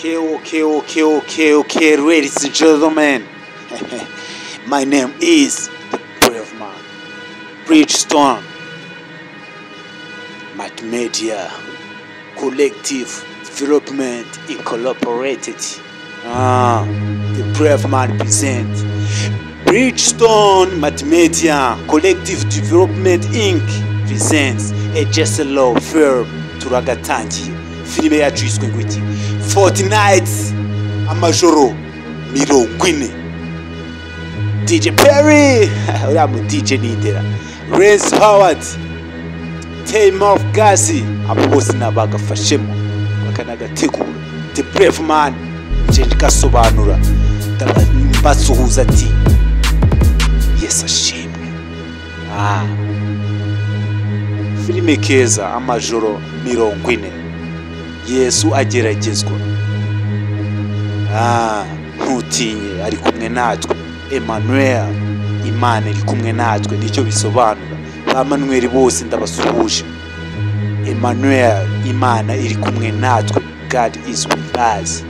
Okay, ladies and gentlemen. My name is the Brave Man, Bridgestone, Multimedia, Collective Development Incorporated. The Brave Man presents Bridgestone Multimedia Collective Development Inc. presents a Jesse Law film. Turagatangiye. Filime yacu yiswe ngo iki? 40 Nights, amajoro 40. DJ Perry, uriya mu DJ nindera, Rance Howard, Taymor Gazi, abo bose ni abagafashemo bakanagategura. The Brave Man nje gasobanura, mbasuhuza ati Yesu ashimwe. Filime keza, amajoro 40, Yesu ageragezwa. Ntutinye, ari kumwe natwe. Emmanuel, Imana iri kumwe natwe, nicyo bisobanura. Ba Manuel bose ndabasuhuje. Emmanuel, Imana iri kumwe natwe. God is with us.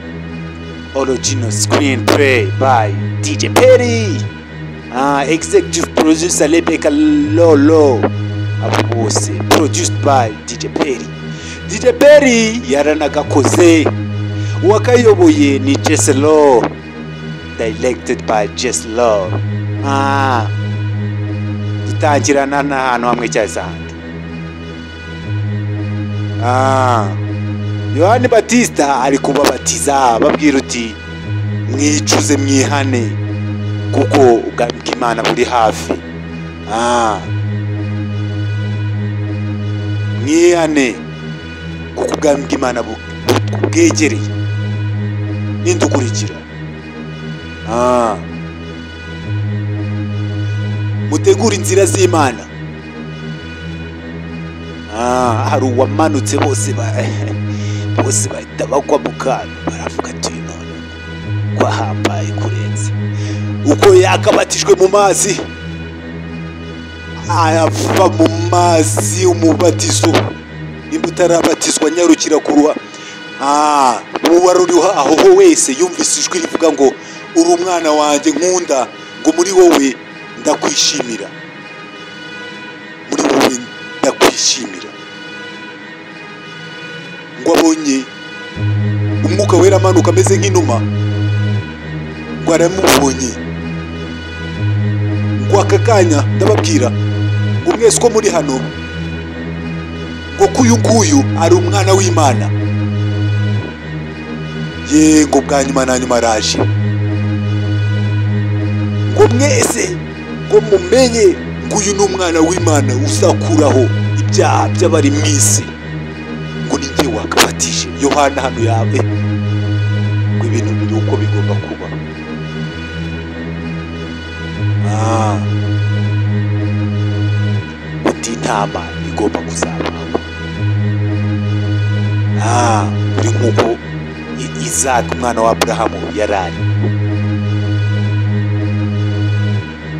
Original screenplay by DJ Perry. Executive producer Rebecca Lolo. Abo bose produced by DJ Perry. DJ Perry yaranagakoze. Uwakayoboye ni Jesse Law. Directed by Jesse Law. Dutangirana n'ahantu hamwe cyangwa ahandi. Yohani Batista ari kubabatiza, babwira uti mwicuze mwihane kuko ubwami bw'Imana buri hafi. Mwihane kuko ubwami bw'Imana bwegereye. Nindukurikira. Mutegura inzira z'Imana. Hari uwamanutse, bose bahita bagwa mu kantu, baravuga ati none ko ahambaye kurenze uko yakabatijwe mu mazi, ava mu mazi umubatizo. Nimba utarabatizwa nyarukira kuruha. Uwari uriho aho wese yumvise ijwi rivuga ngo uri umwana wanjye nkunda, ngo muri wowe ndakwishimira, muri wowe ndakwishimira. Ngo abonye umwuka wera amanuka ameze nk'inuma, ngo aramubonye. Ngo aka kanya ndababwira ngo mwese uko muri hano, ngo kuyu nguyu ari umwana w'Imana. Ye ngo bwa nyuma na nyuma araje, ngo mwese ngo mumenye ngo uyu ni umwana w'Imana uzakuraho ibyaha by'abari mu isi, ngo ni njye wakabatije. Yohana hano yawe ngo ibintu biri uko bigomba kuba. Undi ntama igomba kuzabaho. Buri nk'uko Isaac umwana wa Abrahamu yarari.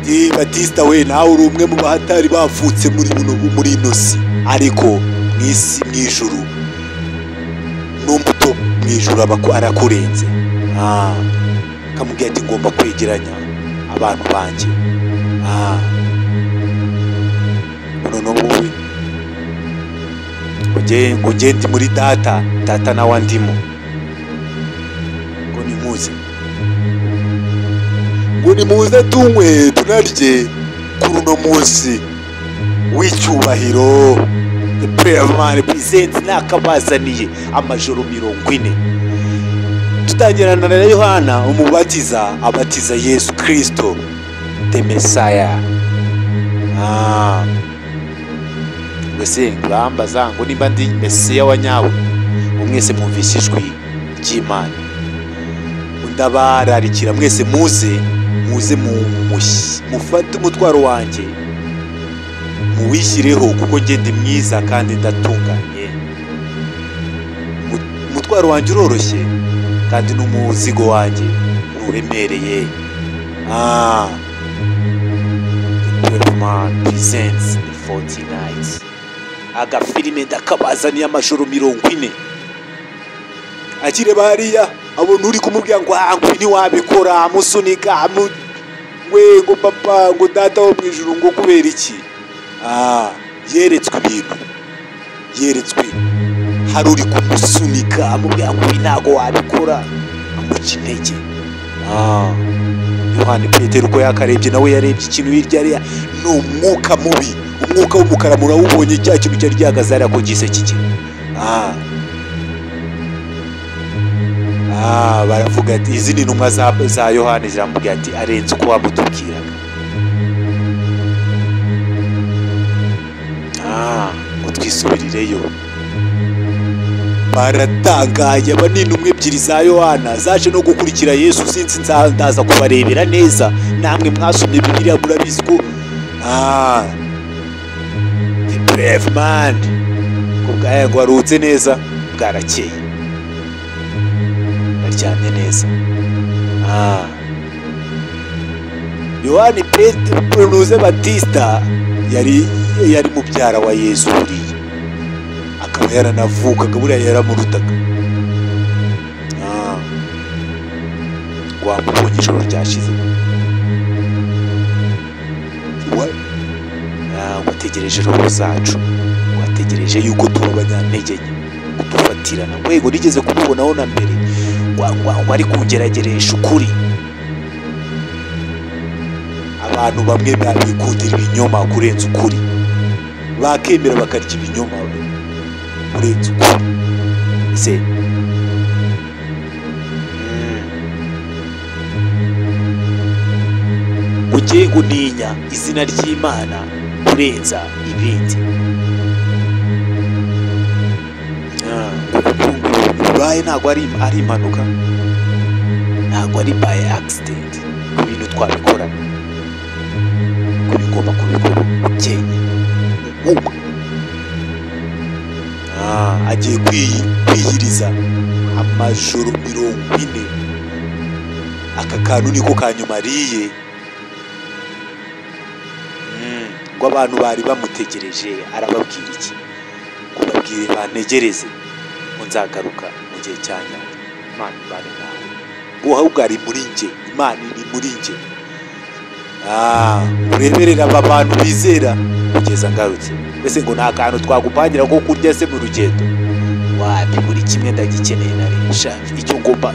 Di Batista we nawe uri umwe mu bahatari bavutse muri buno muri ino si, ariko mu isi mu ijuru n'umuto mu ijuru arakurenze. Akamubwira ati ngomba kwegeranya abantu banjye. None wowe ngo ngende muri data, data nawe andimo, ngo nimuze, ngo nimuze tunywe tunarye kuri uno munsi w'icyubahiro. The Brave Man presents nakabazaniye amajoro 40. Tutangirana na Yohana umubatiza abatiza Yesu Kristo the Messiah. Mwese ngurambaza ngo nimba ndi Mesiya wa nyawe, mwese mwumvise ijwi ry'Imana. Ndabararikira mwese muze mufate umutwaro wanjye muwishyireho, kuko njye ndi mwiza kandi ndatunganye. Umutwaro wanjye uroroshye kandi n'umuzigo wanjye nturemereye. The Brave Man presents the 40 Nights. Agafilime ndakabazaniye amajoro 40. Akireba hariya abona uri kumubwira ngo ah, ntiwabikora, amusunika we ngo papa, ngo data wo mu ijuru, ngo kubera iki? Yeretswe ibintu, yeretswe hari uri kumusunika amubwira ngo ibi ntago wabikora, amuca intege. Yohani Petero uko yakarebye nawe yarebye ikintu hirya hariya, ni umwuka mubi, umwuka w'umukara murawubonye, cya kintu cyari gihagaze hariya ko gise kigira. Baravuga ati izi ni intumwa za Yohani ziramubwira ati arenze uko wamutubwiraga. Ngo twisubirireyo. Baratangaye. Aba ni intumwa ebyiri za Yohana zaje no gukurikira Yesu. Sinzi, ndaza kubarebera neza, namwe mwasomye Bibiliya murabizi ko the brave man ko bwaye ngo waruhutse neza, bwarakeye, aryamye neza. Yohani Petero Batista yari mubyara wa Yesu, buriya akaba yaranavukaga, buriya yaramurutaga. Wamubonye ijoro ryashize, wategereje roho zacu, wategereje yuko tuba abanyantege nke kudufatirana. Rwego nigeze kumubonaho na mbere ngo ari kungerageresha ukuri. Abantu bamwe babikundira ibinyoma kurenza ukuri, bakemera bakarya ibinyoma kurenza ukuri. Ese ugiye guninya izina ry'Imana kurenza ibindi? Bibaye ntabwo ari impanuka, ntabwo ari by accident, ku bintu twabikorana, ko bigomba kubikora ukenye umwe. Agiye kwiyiriza amajoro 40. Aka kantu niko kanyuma ariye, ngo abantu bari bamutegereje. Arababwira iki? Ngo babwire bantegereze, ngo nzagaruka mu gihe cya nyacyo. Imana ibane nawe, ngo ahubwo ari muri njye, Imana iri muri njye. Ureberera aba bantu bizera kugeza ngarutse. Mbese ngo nta kantu twagupangira ko kurya se mu rugendo? Wapi, buri kimwe ndagikeneye, naresha icyo ngomba.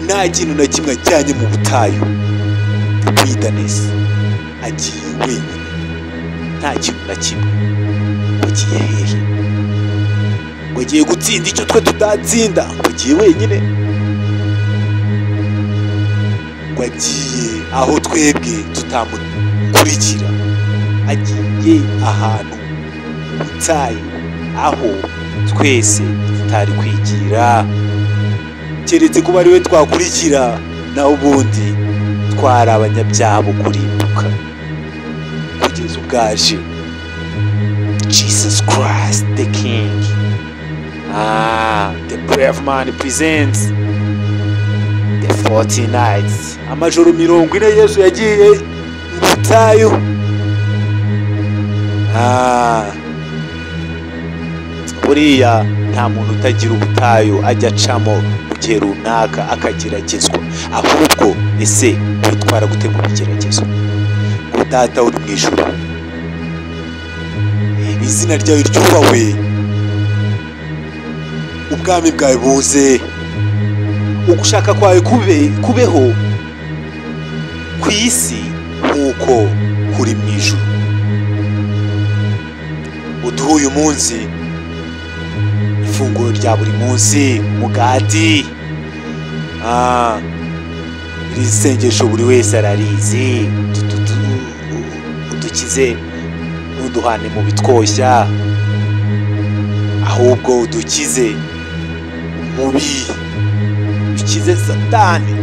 Nta kintu na kimwe ajyanye mu butayu, wilderness, agiye wenyine, nta kintu na kimwe. Agiye hehe? Ngo agiye gutsinda icyo twe tutatsinda. Ngo agiye wenyine, ngo agiye aho twebwe tutamukurikira, agiye ahantu mu butayu aho twese tutari kwigira, keretse kuba ari we twakurikira, naho ubundi twari abanyabyaha bo kurimbuka kugeza ubwaje Jesus Christ the King. The brave man presents the 40 nights. Amajoro 40 Yesu yagiye mu butayu. Buriya nta muntu utagira ubutayu ajya acamo mu gihe runaka akageragezwa. Ahubwo ese witwara gute mu bigeragezo? Ngo data uri mu ijuru, izina ryawe ryubahwe, ubwami bwawe buze, ugushaka kwawe kubeho ku isi nk'uko kuri mu ijuru. Uduhe uyu munsi ifunguro rya buri munsi, umugati. Iri sengesho buri wese ararizi. Udukize, ntuduhane mu bitwoshya, ahubwo udukize umubi, udukize Satani.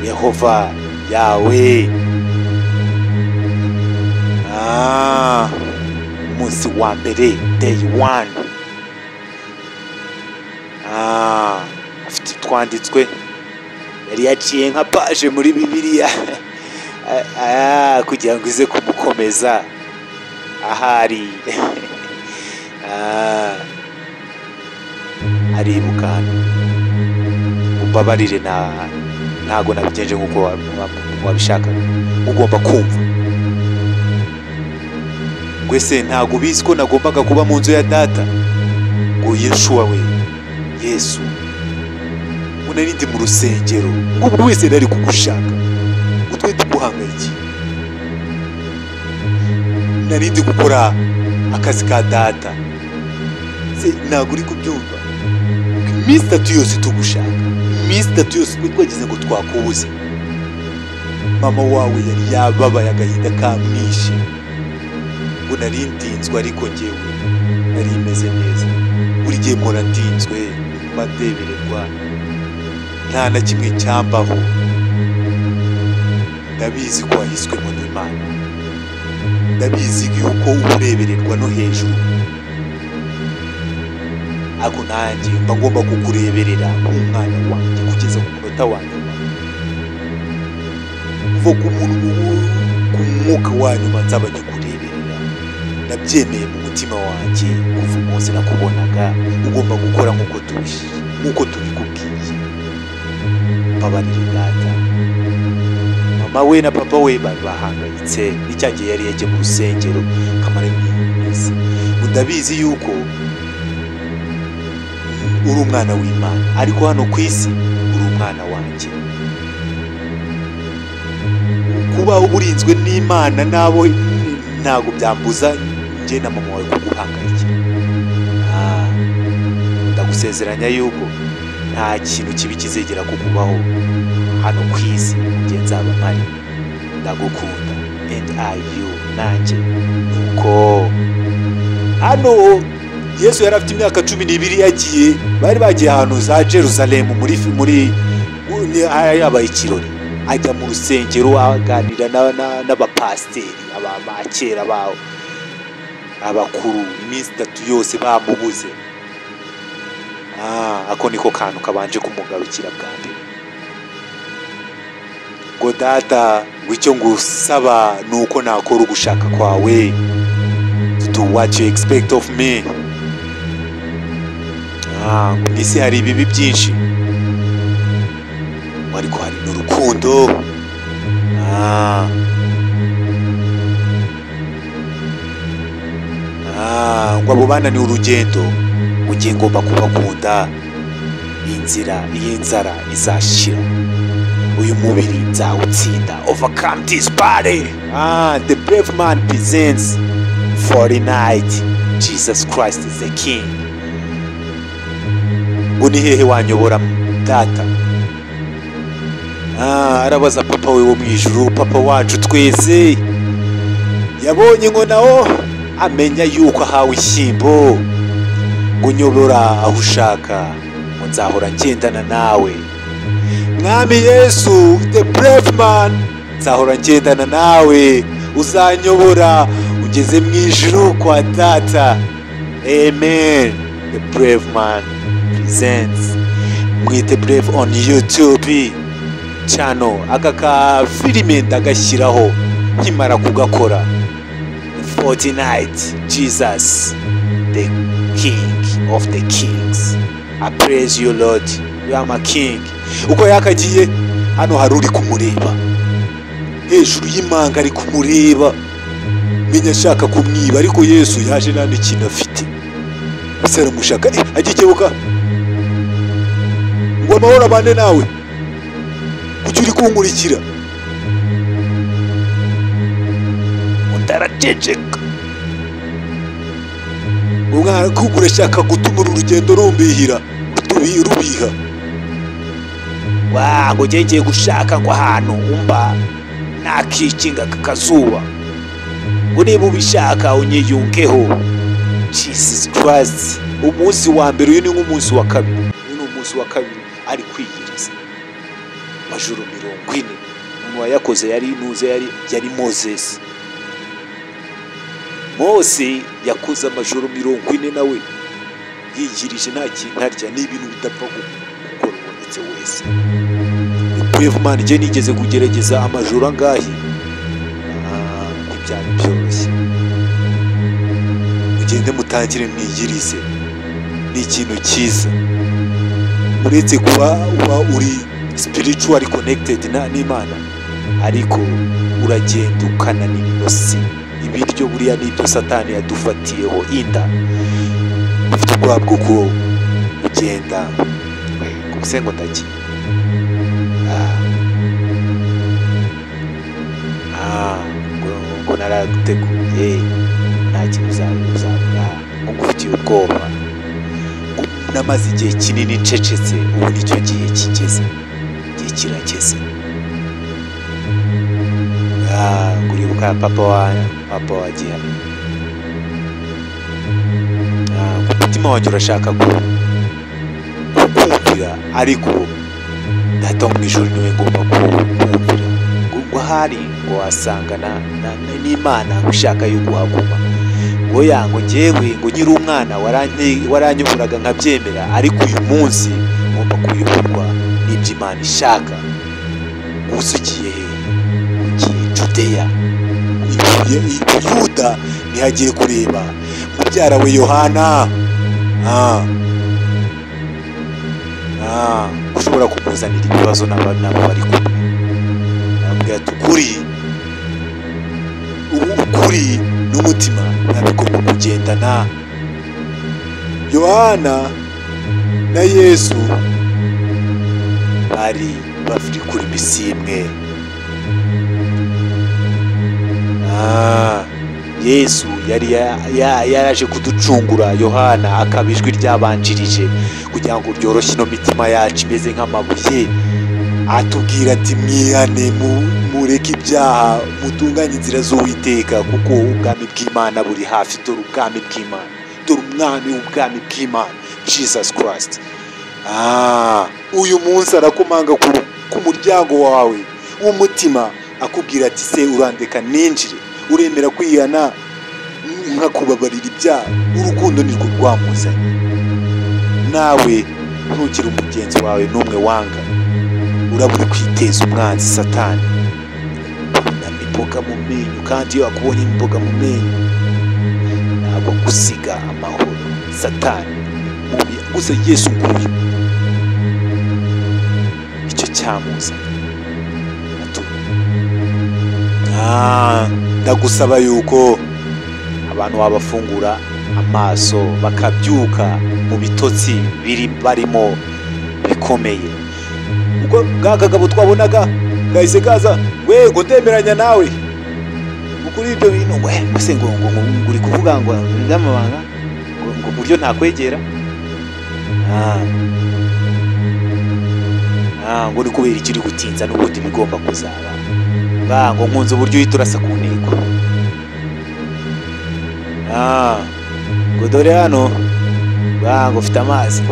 Yehova yawe. Umunsi wa mbere, day 1. Afite twanditswe, yari yaciye nka page muri Bibiliya kugira ngo ize kumukomeza ahari. Aribuka hano, umbabarire, ntago nabigenje nk'uko wabishakaga, ugomba kumva. Ngo ese ntago ubizi ko nagombaga kuba mu nzu ya data? Ngo Yeshuwa we, Yesu, ngo nari ndi mu rusengero, ngo buri wese yari ari kugushaka, ngo twe tuguhangayikiye, nari ndi gukora akazi ka data. Se ntago uri kubyumva? Iminsi itatu yose tugushaka, iminsi itatu yose twe twagize ngo twakubuze. Mama wawe yari yababaye, agahinda kamwishe. Ngo nari ndinzwe, ariko njyewe nari meze neza. Buri gihe mpora ndinzwe, mbadebererwa, nta na kimwe cyambaho. Ndabizi ko wahiswemo n'Imana, ndabizi yuko urebererwa no hejuru, ariko nanjye mba ngomba kukureberera nk'umwana wanjye kugeza ku munota wa nyuma. Kuva ku muntu ku mwuka wa nyuma nzaba nkikureberera. Nabyemeye mu mutima wanjye kuva umunsi nakubonaga. Ugomba gukora nk'uko tubikubwiye. Mbabarire data. Mama we na papa we bari bahangayitse, n'icyagihe yari yagiye mu rusengero kamara iminsi. Ndabizi yuko uri umwana w'Imana, ariko hano ku isi uri umwana wanjye. Kuba urinzwe n'Imana nabo ntago byambuza njye na mama wawe kuguhangayikira. Ndagusezeranya yuko nta kintu kibi kizegera kukubaho hano ku isi njye nzaba mpari. Ndagukunda, and I you, nanjye nuko. Hano Yesu yari afite imyaka 12, yagiye, bari bagiye ahantu za Jerusalem muri yabaye ikirori, ajya mu rusengero aganira n'abapasiteri aba kera bawo abakuru. Iminsi itatu yose bamubuze. Ako niko kantu kabanje kumugarukira bwa mbere. Ngo data, ngo icyo ngusaba ni uko nakora ugushaka kwawe, to do what you expect of me. Ngo mu isi hari ibibi byinshi, ariko hari n'urukundo. Ngo abo bananiwe urugendo, ngiye ngomba kubakunda. Inzira y'inzara izashira, uyu mubiri nzawutsinda. Overcome this body. The brave man presents 49. Jesus Christ is the King. Ngo ni hehe wanyobora data? Arabaza papa we wo mu ijuru, papa wacu twese. Yabonye ngo nawo amenya yuko ahawe ishyimbo. Ngo nyobora aho ushaka, ngo nzahora ngendana nawe. Mwami Yesu, the brave man, nzahora ngendana nawe, uzanyobora ugeze mu ijuru kwa data. Amen. The brave man presents Mwite Brave on YouTube channel. Aka ka filime ndagashyiraho nkimara kugakora. 49, Jesus the King of the Kings. I praise you Lord, you are my King. Uko yakagiye hano hari uri kumureba hejuru y'imanga, ari kumureba, menya ashaka kumwiba, ariko Yesu yaje nta n'ikintu afite. Ese aramushaka, agikebuka ngo amahoro abane nawe, kuki uri kunkurikira? Undi araceceka. Umwana kuko urashaka gutuma uru rugendo rumbihira, rubiha. Ngo ngiye gushaka ngo ahantu umba nakikinga aka kazuba, ngo niba ubishaka unyiyungeho. Jesus Christ. Umunsi wa mbere, uyu ni nk'umunsi wa kabiri, uyu ni umunsi wa kabiri ari kwiyiriza amajoro 40. Umuntu wayakoze yari intuze, yari Moses. Mose yakoze amajoro 40 nawe yiyirije, nta kintu arya. Ni ibintu bidapfa gukora ubonetse wese. Brave man, njye nigeze kugerageza amajoro angahe, ntibyari byoroshye. Mugende mutangire mwiyirize, ni ikintu cyiza. Uretse kuba uba uri spiritually connected n'Imana, ariko uragenda ukananira inosi. Ibiryo buriya nibyo Satani yadufatiyeho inda. Ufite ubwoba bw'uko ugenda ngo ngo ndagiye, ngo naraguteguye, nta kintu uzabura, ngo ngufitiye ubwoba, namaze igihe kinini ncecetse, ubu nicyo gihe kigeze, igihe kirageze. Ngo uribuka papa wa Gihari, umutima wanjye urashaka kukumvira, ariko data wo mu ijuru niwe ngomba kumvira. Ngo ahari ngo wasanga n'Imana ushaka yuko uhaguma. Ngo ya ngo njyewe ngo nkiri umwana waranyoburaga nkabyemera, ariko uyu munsi ngomba kuyoborwa n'ibyo Imana ishaka. Gusa ugiye hehe? Ugiye Judeya, Yuda ntihagiye kureba mubyara we Yohana. Ushobora kumuzanira ibibazo n'abo bari kumwe. Arambwira ati ukuri, ukuri n'umutima bigomba kugendana. Yohana na Yesu bari bafite kuri misi imwe. Yesu yari yaraje kuducungura, Yohana akaba ijwi ryabanjirije kugira ngo ryoroshye ino mitima yacu imeze nk'amabuye. Atubwira ati mwihane, mureke ibyaha, mutunganye inzira z'Uwiteka, kuko ubwami bw'Imana buri hafi. Dore ubwami bw'Imana, dore umwami w'ubwami bw'Imana, Jesus Christ. Uyu munsi arakomanga ku muryango wawe w'umutima, akubwira ati se urandeka ninjire, uremera kwihana nkakubabarira ibyaha. Urukundo nirwo rwamuzanye. Nawe ntugire umugenzi wawe n'umwe wanga, uraba uri kwiteza umwanzi Satani. Ubona imboga mu menyo, kandi iyo akubonye imboga mu menyo ntabwo gusiga amahoro. Satani mubi, gusa Yesu nguyu icyo cyamuzanye. Ndagusaba yuko abantu wabafungura amaso bakabyuka mu bitotsi biri barimo bikomeye. Ubwo bwa kagabo twabonaga gahise kaza, we ngo ndemeranya nawe kuri ibyo bintu, ngo mbese ngo ngo uri kuvuga ngo by'amabanga, ngo buryo ntakwegera, ngo ni kubera ikiri gutinza n'ubundi bigomba kuzaba. Ngo nkunze uburyo uhita urasa ku ntego. Ngo dore hano, ngo ufite amazi,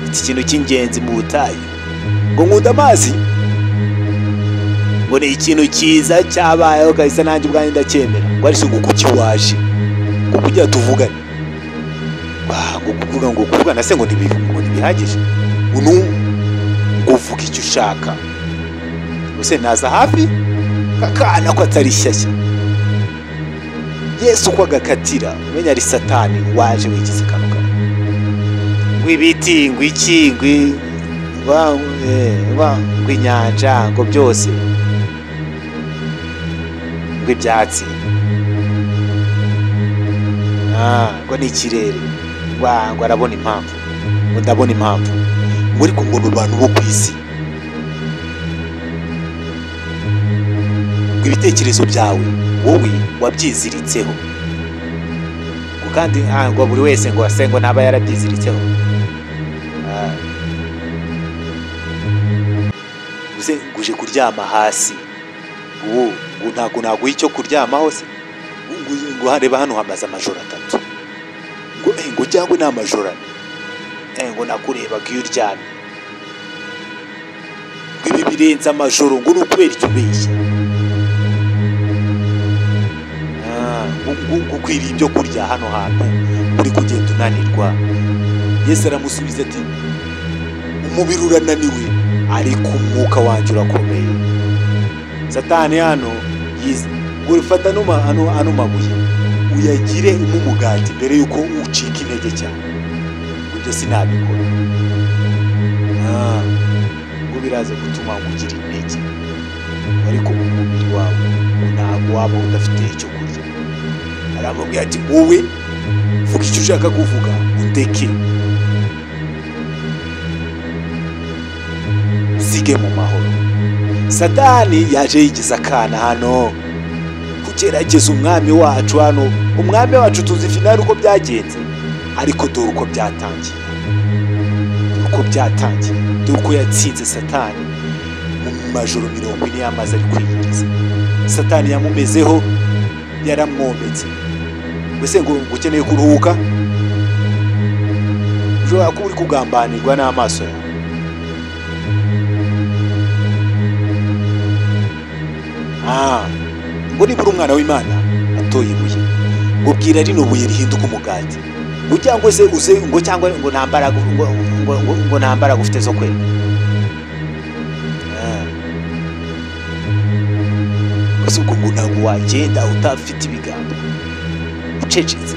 ufite ikintu cy'ingenzi mu butayu. Ngo nkunda amazi, ngo ni ikintu cyiza cyabayeho kahise, nanjye ubwanjye ndacyemera. Ngo ariko ngo kuki waje, ngo kugira tuvugane, ngo kuvuga ngo kuvugana se ngo ntibihagije, ngo uvuge icyo ushaka. Ese naza hafi kakana ko atari shyashya. Yesu uko agakatira, umenya ari Satani waje wigize kano kantu. Ngo ibiti, ngo iki, ngo inyanja, ngo byose, ngo ibyatsi, ngo n'ikirere, ngo arabona impamvu, ngo ndabona impamvu, ngo ariko ngo abantu bo ku isi, ngo ibitekerezo byawe wowe wabyiziritseho, ngo kandi ngo buri wese ngo ase ngo ntaba yarabyiziritseho. Uze nguje kuryama hasi, ubu ngo ntabwo naguha icyo kuryamaho se, ngo hareba hano hamaze amajoro 3, ngo ngo cyangwa ni amajoro 4, ngo nakurebaga iyo uryamye, ngo ibi birenze amajoro, ngo ni ukubera icyo ubeshya, ngo ukwiriye ibyo kurya hano hantu uri kugenda unanirwa. Yesu aramusubiza ati umubiri urananiwe, ariko umwuka wanjye urakomeye. Satani hano ufata ano mabuye uyagire umugati mbere yuko ucika intege cyane. Ibyo sinabikora. waba udafite icyo kurya. Aramubwira ati wowe vuga icyo ushaka kuvuga undeke, sige mu mahoro. Satani yaje yigiza akana hano kugerageza umwami wacu hano. Umwami wacu tuzi finali uko byagenze, ariko dore uko byatangiye, uko byatangiye, dore uko yatsinze Satani mu majoro 40 y'amazi ari kwiyiriza. Satani yamumezeho, yaramwometse. Wese ngo ukeneye kuruhuka, ushobora kuba uri kugambanirwa n'amaso yawe. Ngo nibura umwana w'Imana atoye ibuye, ngo bwira rino buye rihinduka umugati, ngo cyangwa se uze ngo cyangwa ngo ntambara ngo ntambara gufite zo kwera. Ese ubwo ngo ntabwo wagenda utafite ibigambo, ucecetse.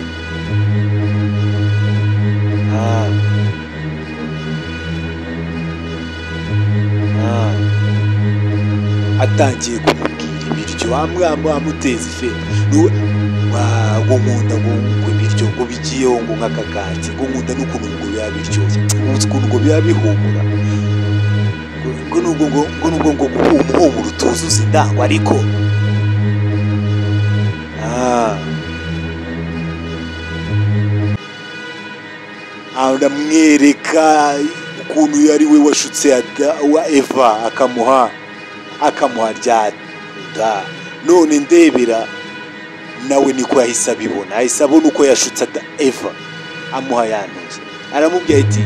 Atangiye kumubwira ibiryo, amuteza ife, ngo nkunda ngo ibiryo ngo bigiyeho ngo nk'akagati, ngo nkunda n'ukuntu ngo biba biryoshye, ukuntu ngo biba bihumura, ngo nubwo ngo guhumura utuzuza indango, ariko aramwereka ukuntu yari we washutse wa Eva akamuha rya da. None ndebera nawe niko yahise abibona, ahise abona uko yashutse Eva amuha yantuze. Aramubwira ati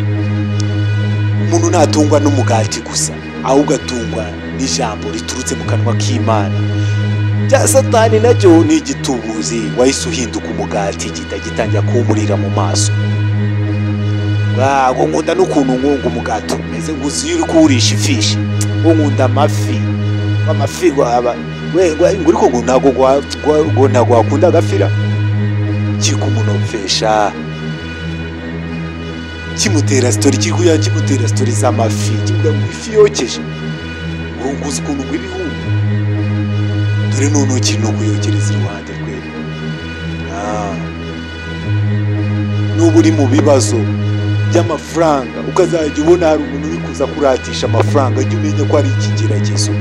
umuntu ntatungwa n'umugati gusa, ahubwo atungwa n'ijambo riturutse mu kanwa k'Imana. Bya Satani nacyo ni igitubuzi, wahise uhinduka umugati, gitangira kuwumurira mu maso. Ngo nkunda n'ukuntu ngo umugati umeze, ngo uzi uri kuwurisha ifishi, ngo nkunda amafi, amafi ngo ariko ngo ntabwo wakunda agafira. Kikumunopfesha, kimutera sitori, kimutera sitori z'amafi, kimubwira ngo ifi yokeje, ngo uzi ukuntu ngo ibihumbi, dore noneho kiri no kuyogereza iruhande rwe. Nuba uri mu bibazo by'amafaranga, ukazajya ubona hari umuntu uri kuza kuratisha amafaranga, jya umenya ko ari ikigeragezo,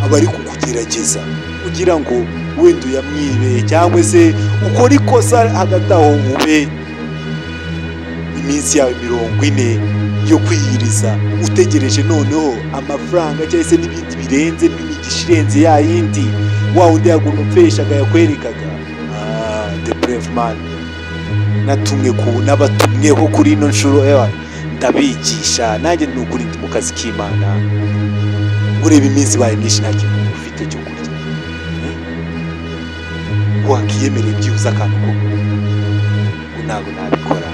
aba ari kukugerageza kugira ngo wenda uyamwibe, cyangwa se ukore ikosa hagati aho ube iminsi yawe 40 yo kwiyiriza utegereje noneho amafaranga cyangwa se n'ibindi birenze, n'imigisha irenze ya yindi wa wundi yagunopfeshaga yakwerekaga. The brave man natumwe ku n'abatumweho kuri ino nshuro, ndabigisha nanjye ni ukuri ndi mu kazi k'Imana. Ureba iminsi ibaye myinshi nta kintu ufite cyo kurya, wakiyemereye byibuze akantu ko ngo ntabwo nabikora.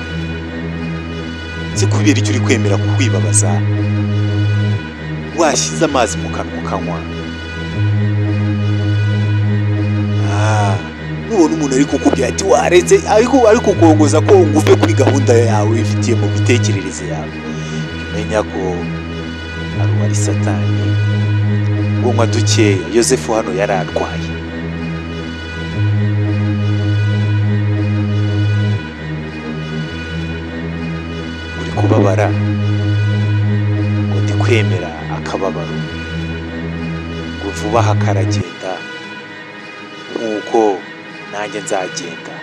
Si kubera icyo uri kwemera kwibabaza, washyize amazi mu kanwa ukanywa. Nubona umuntu ari kukubwira ati waretse, ariko ari kukongoza ko nguve kuri gahunda yawe wifitiye mu mitekerereze yawe, menya ko ari uwari Satani. Ngo nywa dukeya. Yosefu hano yari arwaye. Uri kubabara, ngo ndi kwemera akababaro, ngo vuba aha karagenda nkuko nanjye nzagenda.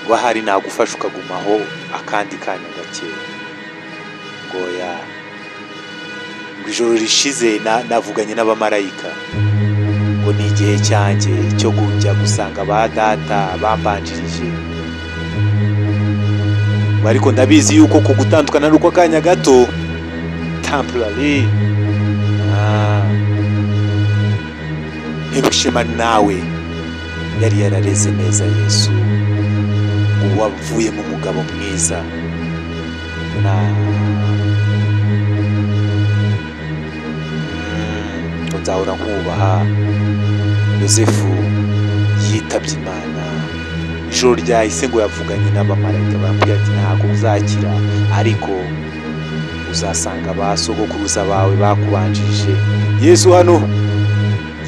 Ngo ahari nagufasha ukagumaho akandi kanya gake. Ngo ya ngo ijoro rishize navuganye n'abamarayika, ngo ni igihe cyanjye cyo kujya gusanga ba data bambanjirije. Ariko ndabizi yuko ku gutandukana n'uko akanya gato temporary. Ntibushema nawe yari yarareze neza Yesu, wavuyemo umugabo mwiza. Nzahora nkubaha. Yosefu yitabye Imana. Ijoro ryahise ngo yavuganye n'abamarayika, baramubwira ati ntabwo uzakira, ariko uzasanga ba sogokuruza bawe bakubanjirije. Yesu hano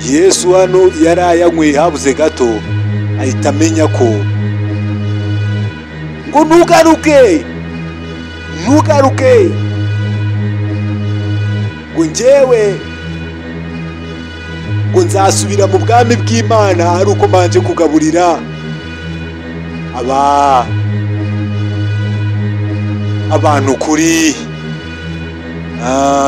Yesu hano yari ayanyweye habuze gato, ahita amenya ko ngo ntugaruke, ntugaruke, ngo njyewe ngo nzasubira mu bwami bw'Imana ari uko mbanje kugaburira abantu kuri.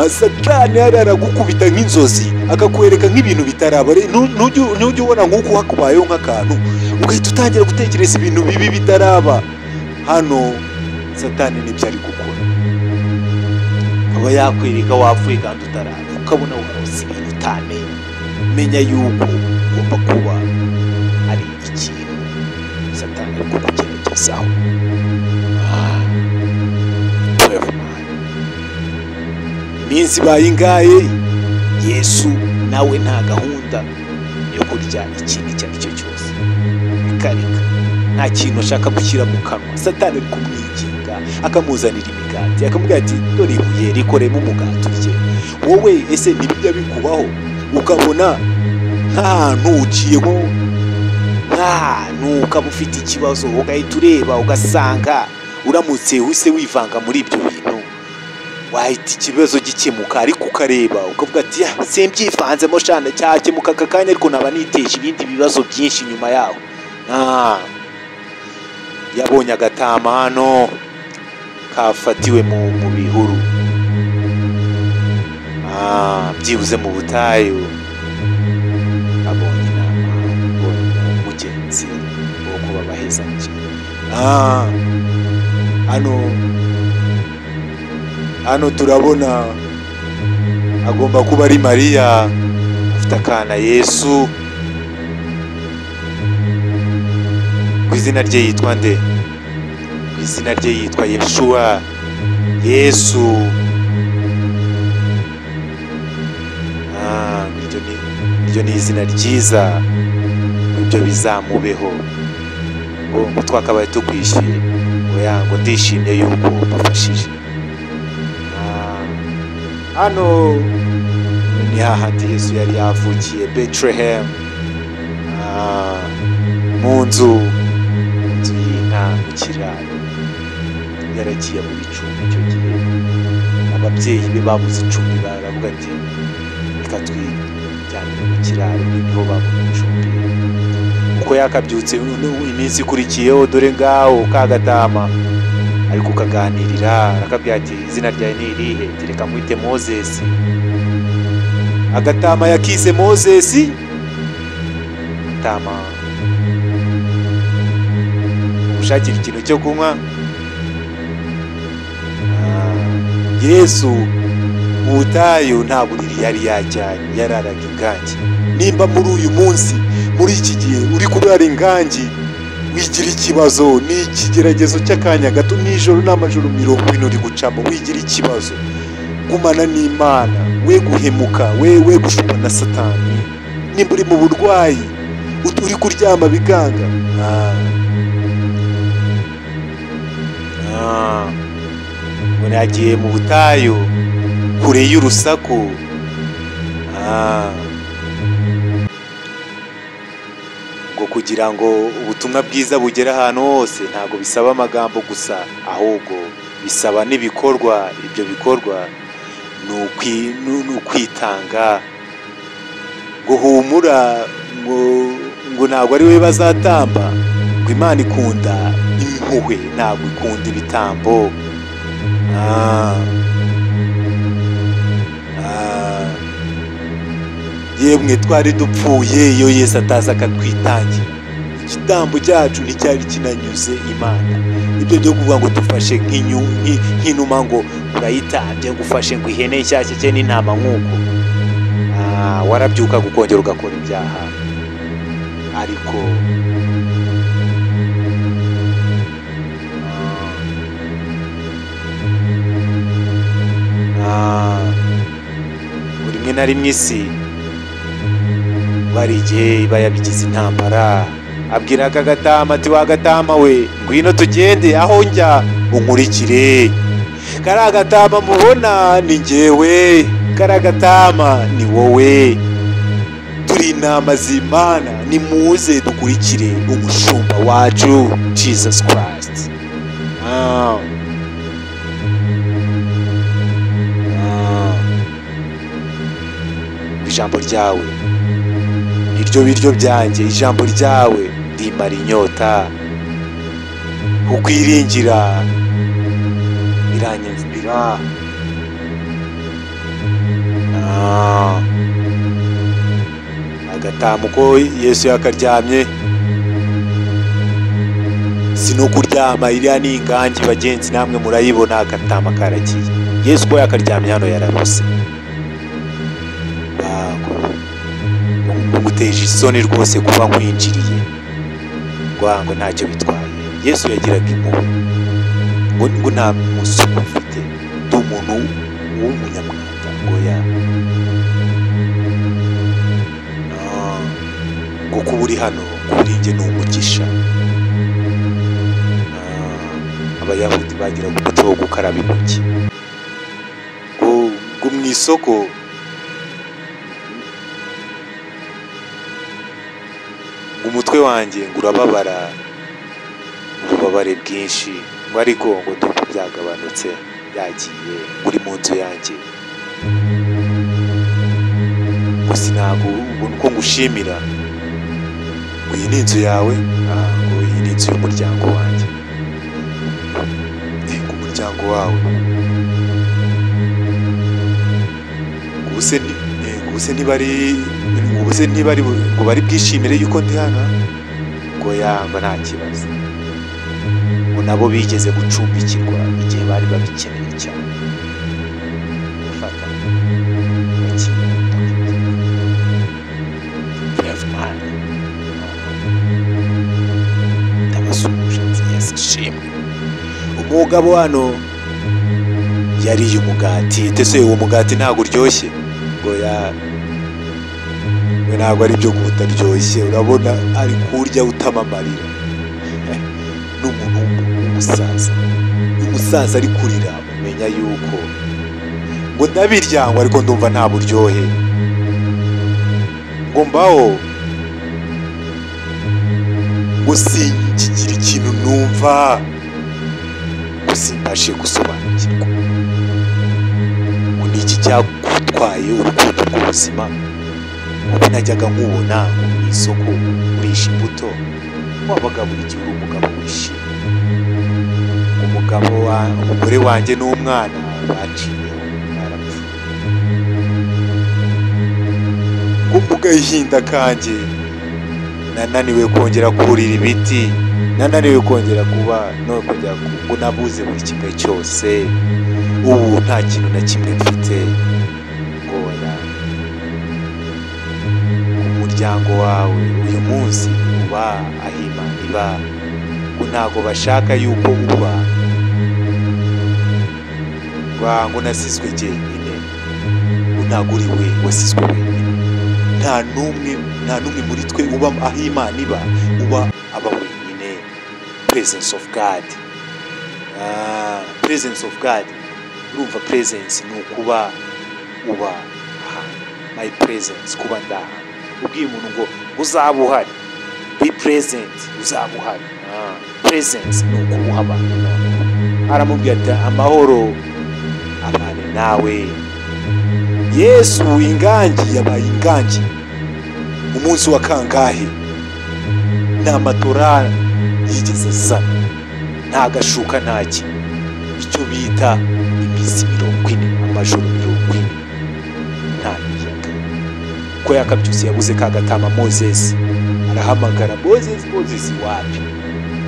Satani yari aragukubita nk'inzozi, akakwereka nk'ibintu bitaraba. Ntujye ubona nk'uko hakubayeho nk'akantu ugahita utangira gutekereza ibintu bibi bitaraba. Hano Satani nibyo ari gukora, aba yakwereka wapfuye kandi utaraba, ukabona warose ibintu utamenya. Menya yuko ugomba kuba ari ikintu Satani ari kukugeragezaho. Iminsi ibaye ingahe, Yesu nawe nta gahunda yo kurya ikintu icyo ari cyo cyose, bikareka nta kintu ashaka gushyira mu kanwa. Satani ari kumwinginga, akamuzanira imigati, akamubwira ati dore ibuye rikoremo umugati urye. Wowe ese ntibijya bikubaho ukabona nk'ahantu uciye nko nk'ahantu ukaba ufite ikibazo, ugahita ureba ugasanga uramutse uhise wivanga muri ibyo bintu wahita ikibazo gikemuka, ariko ukareba ukavuga ati simbyivanzemo shana cyakemuka aka kanya, ariko naba niteje ibindi bibazo byinshi nyuma yaho. Yabonye agatama hano kafatiwe mu bihuru, byibuze mu butayu. Abonye inama, abonye umugenzi wo kuba bahezanyije. Hano turabona agomba kuba ari Mariya, afite akana Yesu. Ku izina rye yitwa nde? Ku izina rye yitwa Yeshua, Yesu. Iryo ni izina ryiza, ibyo bizamubeho. Ngo twakabaye tukwishyuye, oya, ngo ndishimye yuko bafashije. Hano ni hahandi Yesu yari yavukiye, Bethlehem, mu nzu y'inka mu kiraro. Yaragiye mu bicumbi icyo gihe, ababyeyi be babuze icumbi, baravuga ati reka twijyanire mu kiraro, niho babona icumbi. Uko yakabyutse iminsi ikurikiyeho, dore ngaho kagatama ari kukaganirira, arakabwira ati izina ryawe ni irihe? Reka mwite Moses. Agatama yakise Moses. Agatama ushakira ikintu cyo kunywa. Yesu mu butayu nta buriri yari yajyanye, yararaga ingangi. Nimba muri uyu munsi, muri iki gihe uri kurara ingangi, wigira ikibazo, ni ikigeragezo cy'akanya gato, nijoro n'amajoro 40 uri gucamo, wigira ikibazo. Gumana n'Imana, we guhemuka, we gushukwa na Satani. Nimba uri mu burwayi, uri kuryama bikanga, Ngo yagiye mu butayu kure y'urusaku. Ngo kugira ngo ubutumwa bwiza bugere ahantu hose, ntabwo bisaba amagambo gusa, ahubwo bisaba n'ibikorwa. Ibyo bikorwa ni ukwitanga. Ngo humura, ngo ntabwo ari we bazatamba, ngo Imana ikunda impuhwe, ntabwo ikunda ibitambo. Yemwe twari dupfuye iyo Yesu ataza akatwitangira. Igitambo cyacu nticyari kinanyuze Imana. Ibyo byo kuvuga ngo dufashe nk'inuma ngo urayitambye, ngo ufashe ngo ihene nshyashya cyane n'intama nk'uko, warabyuka ukongera ugakora ibyaha. Ariko rimwe na rimwe isi bari igihe bayabigize intambara. Abwira akagatama ati wagatama we, ngwino tugende aho njya unkurikire. Kariya gatama mubona ni njyewe, kariya gatama ni wowe. Turi Turi intama z'Imana, nimuze dukurikire umushumba wacu Jesus Christ. Ijambo ryawe niryo biryo byanjye, ijambo ryawe rimara inyota, kukwiringira biranyinspira. Agatamu ko Yesu yakaryamye, si no kuryama, iriya ni ingangi bagenzi, namwe murayibona, agatama karagiye. Yesu ko yakaryamye hano yararose. Nguteje isoni rwose kuba nkwinjiriye, ngo ntacyo bitwaye. Yesu yagiraga impuhwe, ngo nta musuku mfite, ndi umuntu w'umunyamwanda, ngo ya ngo kuba uri hano kuri njye ni umugisha. Abayahudi bagiraga umuco wo gukaraba intoki, ngo mu isoko umutwe wanjye ngo urababara ububabare bwinshi, ngo ariko ngo ndumva byagabanutse, byagiye, uri mu nzu yanjye, ngo sinakubona uko ngushimira, ngo iyi ni inzu yawe, ngo iyi ni inzu y'umuryango wanjye, ngo umuryango wawe, ngo ubuse ntibari ngo bari bwishimire yuko ndi hano, ngo yanga nta kibazo, ngo nabo bigeze gucumbikirwa igihe bari babikeneye cyane. Gufata ndabasuhuje, Yesu ishimwe. Umugabo hano yariye umugati, ese uwo mugati ntabwo uryoshye? Ngo ya we ntabwo ari byo kutaryoshye, urabona ari kurya utamamarira. N'umuntu w'umusaza, umusaza ari kurira, umenya yuko ngo ndabirya, ngo ariko ndumva nta buryohe, ngo mbaho ngo sinkigira ikintu numva, ngo simbashe gusobanukirwa, ngo ni iki cyagutwaye urukundo rw'ubuzima, kuko najyaga nkubona mu isoko urisha imbuto, wabaga buri gihe uri umugabo wishimye. Umugabo wa umugore wanjye n'umwana baciyeho barapfuye, ngo mu gahinda kanjye nananiwe kongera kurira ibiti, nananiwe kongera kuba no kongera ngo nabuze buri kimwe cyose, ubu nta kintu na kimwe mfite. Ngo oya, umuryango wawe uyu munsi uba aho Imana iba, ngo ntago bashaka yuko uba, ngo nasizwe jyenyine, ngo ntago uri we wasizwe wenyine, nta n'umwe muri twe uba aho Imana iba, uba aba wenyine. Presence of God, presence of God. Urumva presence ni ukuba uba ahantu, my presence, kuba ndahantu. Ubwiye umuntu ngo uzaba uhari, be present, uzaba uhari. Presence ni ukuba uhabaye. Aramubwira ati amahoro abane nawe. Yesu ingangi yabaye ingangi umunsi wa kangahe? Nta matora yigeze azana, nta gashuka, ntaki, icyo bita iminsi 40, amajoro 40, nta miyaga. Ko yakabyutse yabuze ka gatama Moses, arahamagara Moses, Moses wapi?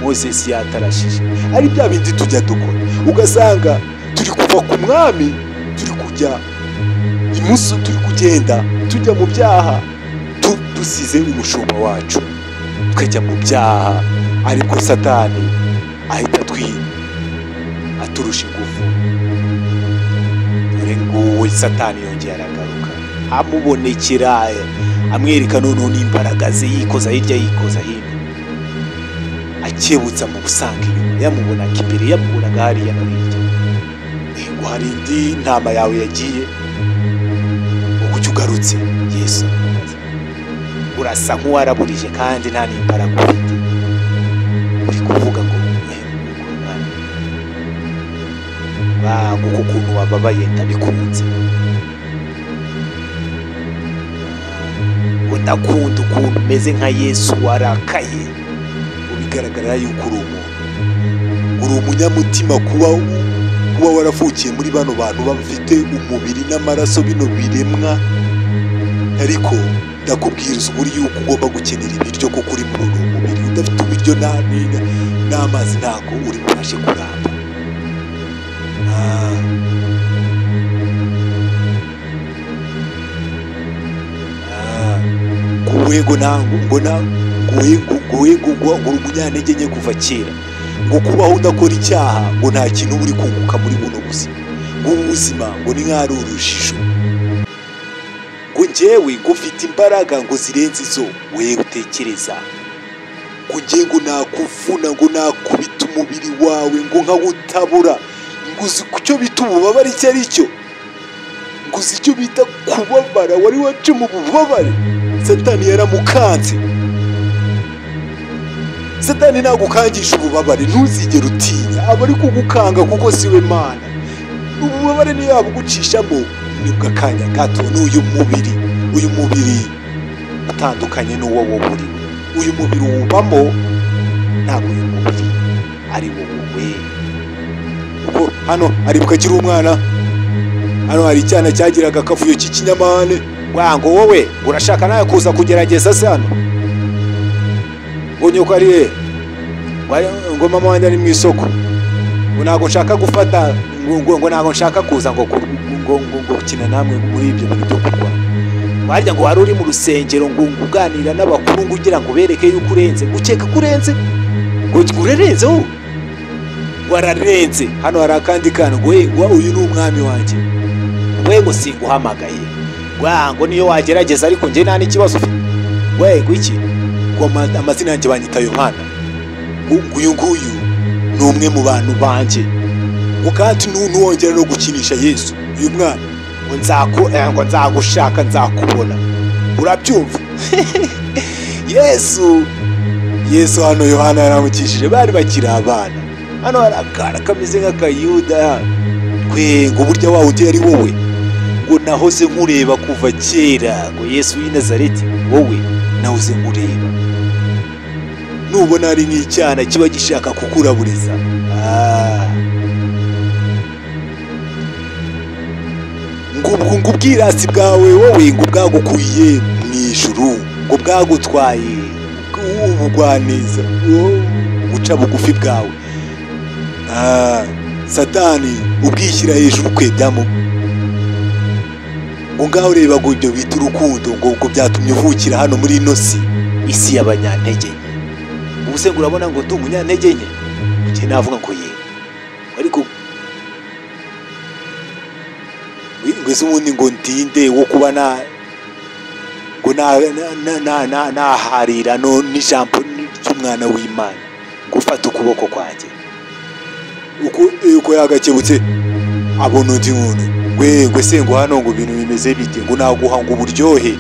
Moses yatarashije. Ari bya bindi tujya dukora, ugasanga turi kuva ku mwami, turi kujya imuso, turi kugenda tujya mu byaha, dusize umushumba wacu, tukajya mu byaha, ariko Satani ahita aturusha ingufu. Dore nguwo Satani yongeye aragaruka, amubonekera, amwereka noneho n'imbaraga ze, yikoza hirya yikoza hino, akebutsa mu busanga inyuma, yamubonaga imbere, yamubonaga hariya no hirya. Ngo hari indi ntama yawe yagiye, ngo kuki ugarutse? Yesu aramubaza. Urasa nk'uwaraburije kandi nta n'imbaraga ufite, uri kuvuga ngo nguko ukuntu wababaye ndabikunze, ngo ndakunda ukuntu umeze nka Yesu warakaye. Bigaragara yuko uri umuntu, uri umunyamutima kuba waravukiye muri bano bantu bafite umubiri n'amaraso bino biremwa, ariko ndakubwiriza ukuri yuko ugomba gukenera ibiryo kuko uri muri uyu mubiri. Udafite ibiryo n'amazi ntabwo uri bubashe kuramba. Ngo uri umunyantege nke kuva kera, ngo kubaho udakora icyaha ngo nta kintu uri kunguka muri buno buzima, ngo ubu buzima ngo ni nk'aho ari urujijo, ngo njyewe ngo mfite imbaraga ngo zirenze izo wewe utekereza, ngo njye ngo nakuvuna, ngo nakubita umubiri wawe, ngo nkawutabura, ngo uzi icyo bita ububabare icyo ari cyo, ngo uzi icyo bita kubabara, wari wace mu bubabare. Satani yaramukanze. Satani nagukangisha ububabare ntuzigere utinya, aba ari kugukanga kuko siwe Mana. Ububabare niyo yabugucishamo nibwo akanya gato. N'uyu mubiri, uyu mubiri utandukanye n'uwo wowe uri, uyu mubiri wubamo ntabwo uyu mubiri ari wowe. Kuko hano aribuka akiri umwana, hano hari icyana cyagiraga akavuyo k'ikinyamahane. Ngo wowe urashaka nawe kuza kugerageza se hano? Ngo nyoko ari he? Ngo mama wanjye ari mu isoko, ngo ntabwo nshaka gufata, ngo ntabwo nshaka kuza ngo gukina namwe muri ibyo bintu byo kurwana. Warya ngo wari uri mu rusengero ngo uganira n'abakuru ngo ugira ngo bereke yuko urenze, ukeka ko urenze, ngo urerenze wowe, wararenze. Hano hari akandi kana ngo uyu ni umwami wanjye, we ngo singuhamagaye, ngo niyo wagerageza ariko njye nta n'ikibazo ufite, we ngo iki? Ngo amazina yanjye banyita Yohana, ngo uyu nguyu ni umwe mu bantu banjye, ngo kandi ntuwongera no gukinisha Yesu uyu mwana, ngo nzagushaka nzakubona, urabyumva? Yesu hano Yohana yaramukishije, bari bakiri abana. Hano hari akana kameze nk'akayuda, twe ngo burya wa wundi ari wowe, ngo nahoze nkureba kuva kera, ngo Yesu w'i Nazareti wowe nahoze nkureba. Nubona ari nk'icyana kiba gishaka kukuraburiza, ngo ubwirasi bwawe wowe ngo bwagukuye mu ijuru, ngo bwagutwaye ubugwaneza, guca bugufi bwawe. Satani ubwishyira hejuru kwe byamu, ngo ngaho reba ngo ibyo bita urukundo, ngo byatumye uvukira hano muri ino si, isi y'abanyantege nke. Ubu se ngo urabona ngo ndi umunyantege nke? Njye navuga ngo yego, ariko ngo ese ubundi ngo ndinde wo kuba na ngo naharira no n'ijambo ry'umwana w'Imana, gufata ukuboko kwanjye. Uko yagakebutse abona undi muntu, ngo se ngo hano ngo ibintu bimeze bite, ngo naguha ngo uburyohe,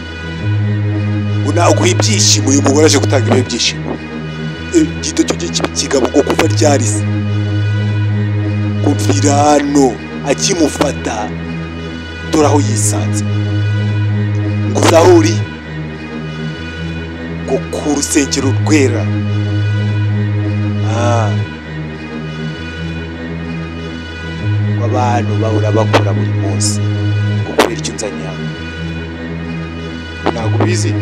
ngo naguha ibyishimo. Uyu mugore aje gutanga ibihe byishimo, gito cyo kigabo ngo kuva ryari se, ngo mvira hano. Akimufata dore aho yisanze, ngo uze aho uri, ngo ku rusengero rwera. Ngo abantu bahora bakora buri munsi, ngo kubera icyo nzanye hano ntabwo ubizi,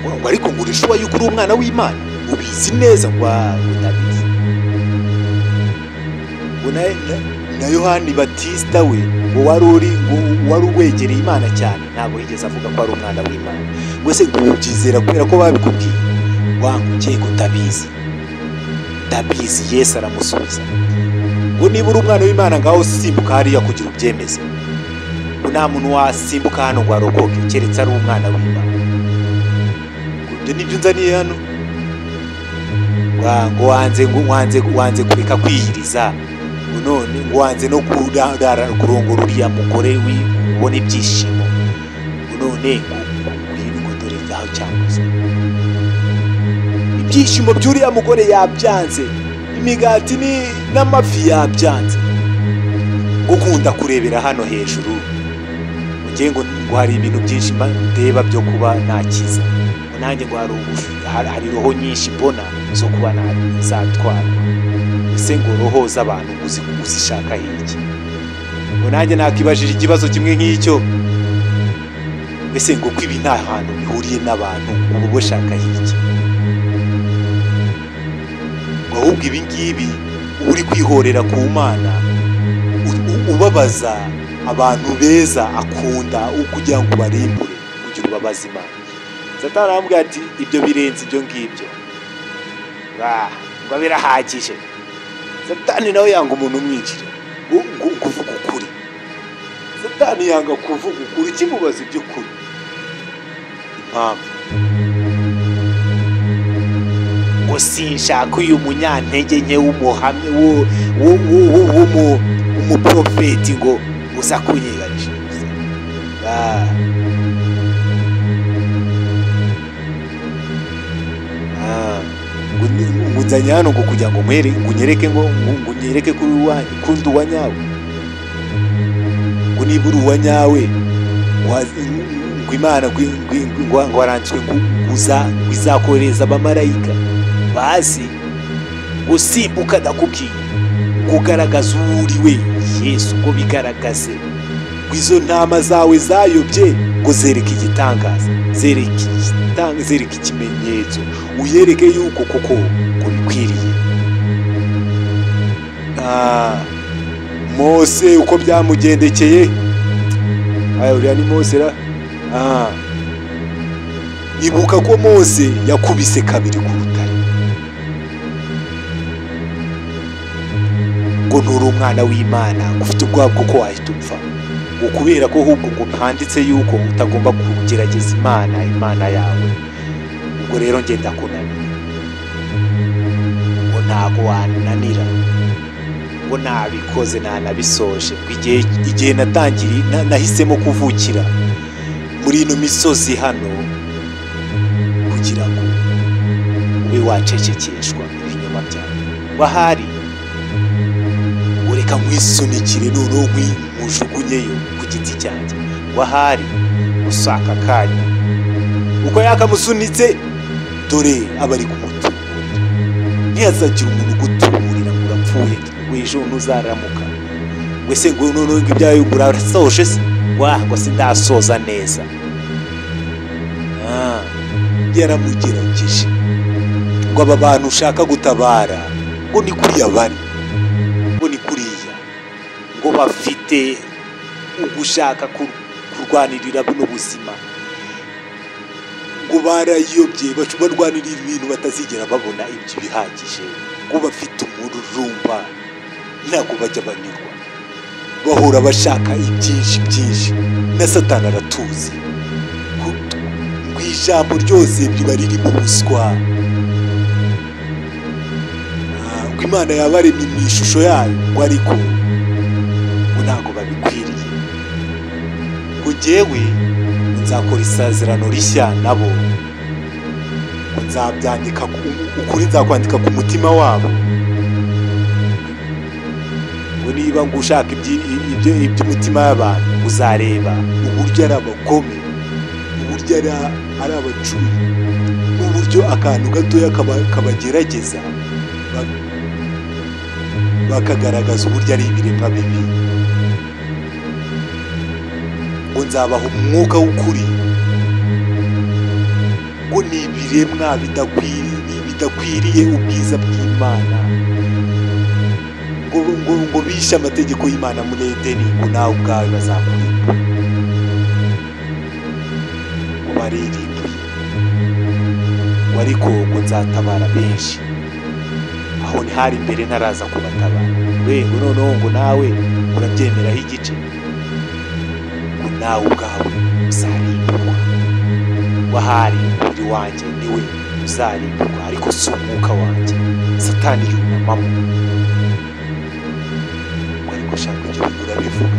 ngo ariko ngo urishuwa yuko uri umwana w'Imana, ubizi neza? Ngo ndabizi. Ngo na Yohani Batista we ngo wari uri, ngo wari uwegereye Imana cyane, ntabwo yigeze avuga ko ari umwana w'Imana. Ngo se ngo ubyizera kubera ko babikubwiye? Wangu ugiye ngo ndabizi, ndabizi. Yesu aramusubiza ngo niba uri umwana w'Imana ngaho simbuka hariya kugira ubyemeze. Ngo nta muntu wasimbuka hano ngo arokoke keretse ari umwana w'Imana. Ibyo nibyo nzaniye hano. Ngo wanze kureka kwiyiriza, ngo none ngo wanze no kurongora uriya mugore ubona ibyishimo, ngo none cyambuza. Ibyishimo by'uriya mugore yabyanze, imigati n'amafi yabyanze. Gukunda kurebera hano hejuru ngiye ngo hari ibintu byinshi ndeba byo kuba nakiza, nanjye ngo hari roho nyinshi mbona zo kuba zatwarwa. Ese ngo roho z'abantu uzishaka iki? Ngo nanjye nakibajije ikibazo kimwe nk'icyo. Ese ngo ko ibi nta hantu bihuriye n'abantu, ubu boshaka iki? Ngo ahubwo ibi ngibi uri kwihorera ku Mana, ubabaza abantu beza akunda kugira ngo barimbure, kugira ubabaze Imana. Satani aramubwira ati ibyo birenze ibyo ngibyo, ngo birahagije. Satani nawe yanga umuntu umwinjira kuvuga ukuri. Satani yanga kuvuga ukuri, kimubaza iby'ukuri. Impamvu ngo sinshaka uyu munyantege nke w'umuhamya w'umuprofeti ngo uza kunyiganisha. Ngo nzanye hano ngo kugira ngo ngunyereke ngo ngunyereke kuri kundi uwa nyawe, ngo niba uri uwa nyawe ngo Imana ngo waranditswe ngo izakohereza abamarayika bazi gusimbuka ndakubwiye, kugaragaza uwo uri we Yesu, ngo bigaragaze ngo izo ntama zawe zayobye ngo zereke igitangaza, zereke ikimenyetso, uyereke yuko koko ngo bikwiriye. Mose uko byamugendekeye, aya uriya ni Mose ra. Ibuka ko Mose yakubise kabiri ku rutare, ngo nturi umwana w'Imana, ngo ufite ubwoba bw'uko wahita upfa, ngo kubera ko ahubwo ngo handitse yuko utagomba kugerageza Imana, Imana yawe. Ubwo rero njye ndakunaniye, ngo ntago wananira, ngo nabikoze nanabisoje. Igihe natangiriye nahisemo kuvukira muri ino misozi hano kugira ngo ube wacecekeshwa ibinyoma byawe. Wahari ureka nkwisunikire noneho nkujugunyeyo ku giti cyanjye. Wahari usaka kanya uko yakamusunitse, dore abari kumutuburira. Ntihazagira umuntu ugutuburira ngo urapfuye, ngo ejo ntuzaramuka, ngo ese ngo noneho ngo ibyawe urasoje se, ngo sindasoza neza. Yaramugerageje ngo aba bantu ushaka gutabara ngo ni kuriya bari, ngo ni kuriya, ngo bafite ugushaka kurwanirira buno buzima, ngo barayobye barwanirira ibintu batazigera babona ibyo bihagije, ngo bafite umururumba ntabwo bajya banyurwa, bahora bashaka ibyinshi byinshi. Na Satani aratuzi ngo ijambo ryose riba riri mu buswa, ngo Imana yabaremye mu ishusho yayo, ngo ariko ngo ntabwo babikwiriye. Ngo jyewe nzakora isezerano rishya nabo, ngo nzabyandika ukuri, nzakwandika ku mutima wabo. Ngo niba ngo ushaka iby'umutima y'abantu, uzareba uburyo ari abagome, uburyo ari abacuyi, n'uburyo akantu gatoya kabagerageza bakagaragaza uburyo ari ibiremwa bibi. Ngo nzabaha umwuka w'ukuri, ngo ni ibiremwa bidakwiriye ubwiza bw'Imana, ngo bishe amategeko y'Imana muri Edeni, ngo nawe ubwawe bazakurimbura, ngo baririmbuye, ngo ariko ngo nzatabara benshi. Aho ntihari imbere ntaraza kubatabara. Ngo noneho ngo nawe urabyemeraho igice, ngo nawe ubwawe uzarimburwa. Wahari umubiri wanjye niwe uzarimburwa, ariko si umwuka wanjye. Satani yunamamo ngo ariko shaka ibyo bintu urabivuga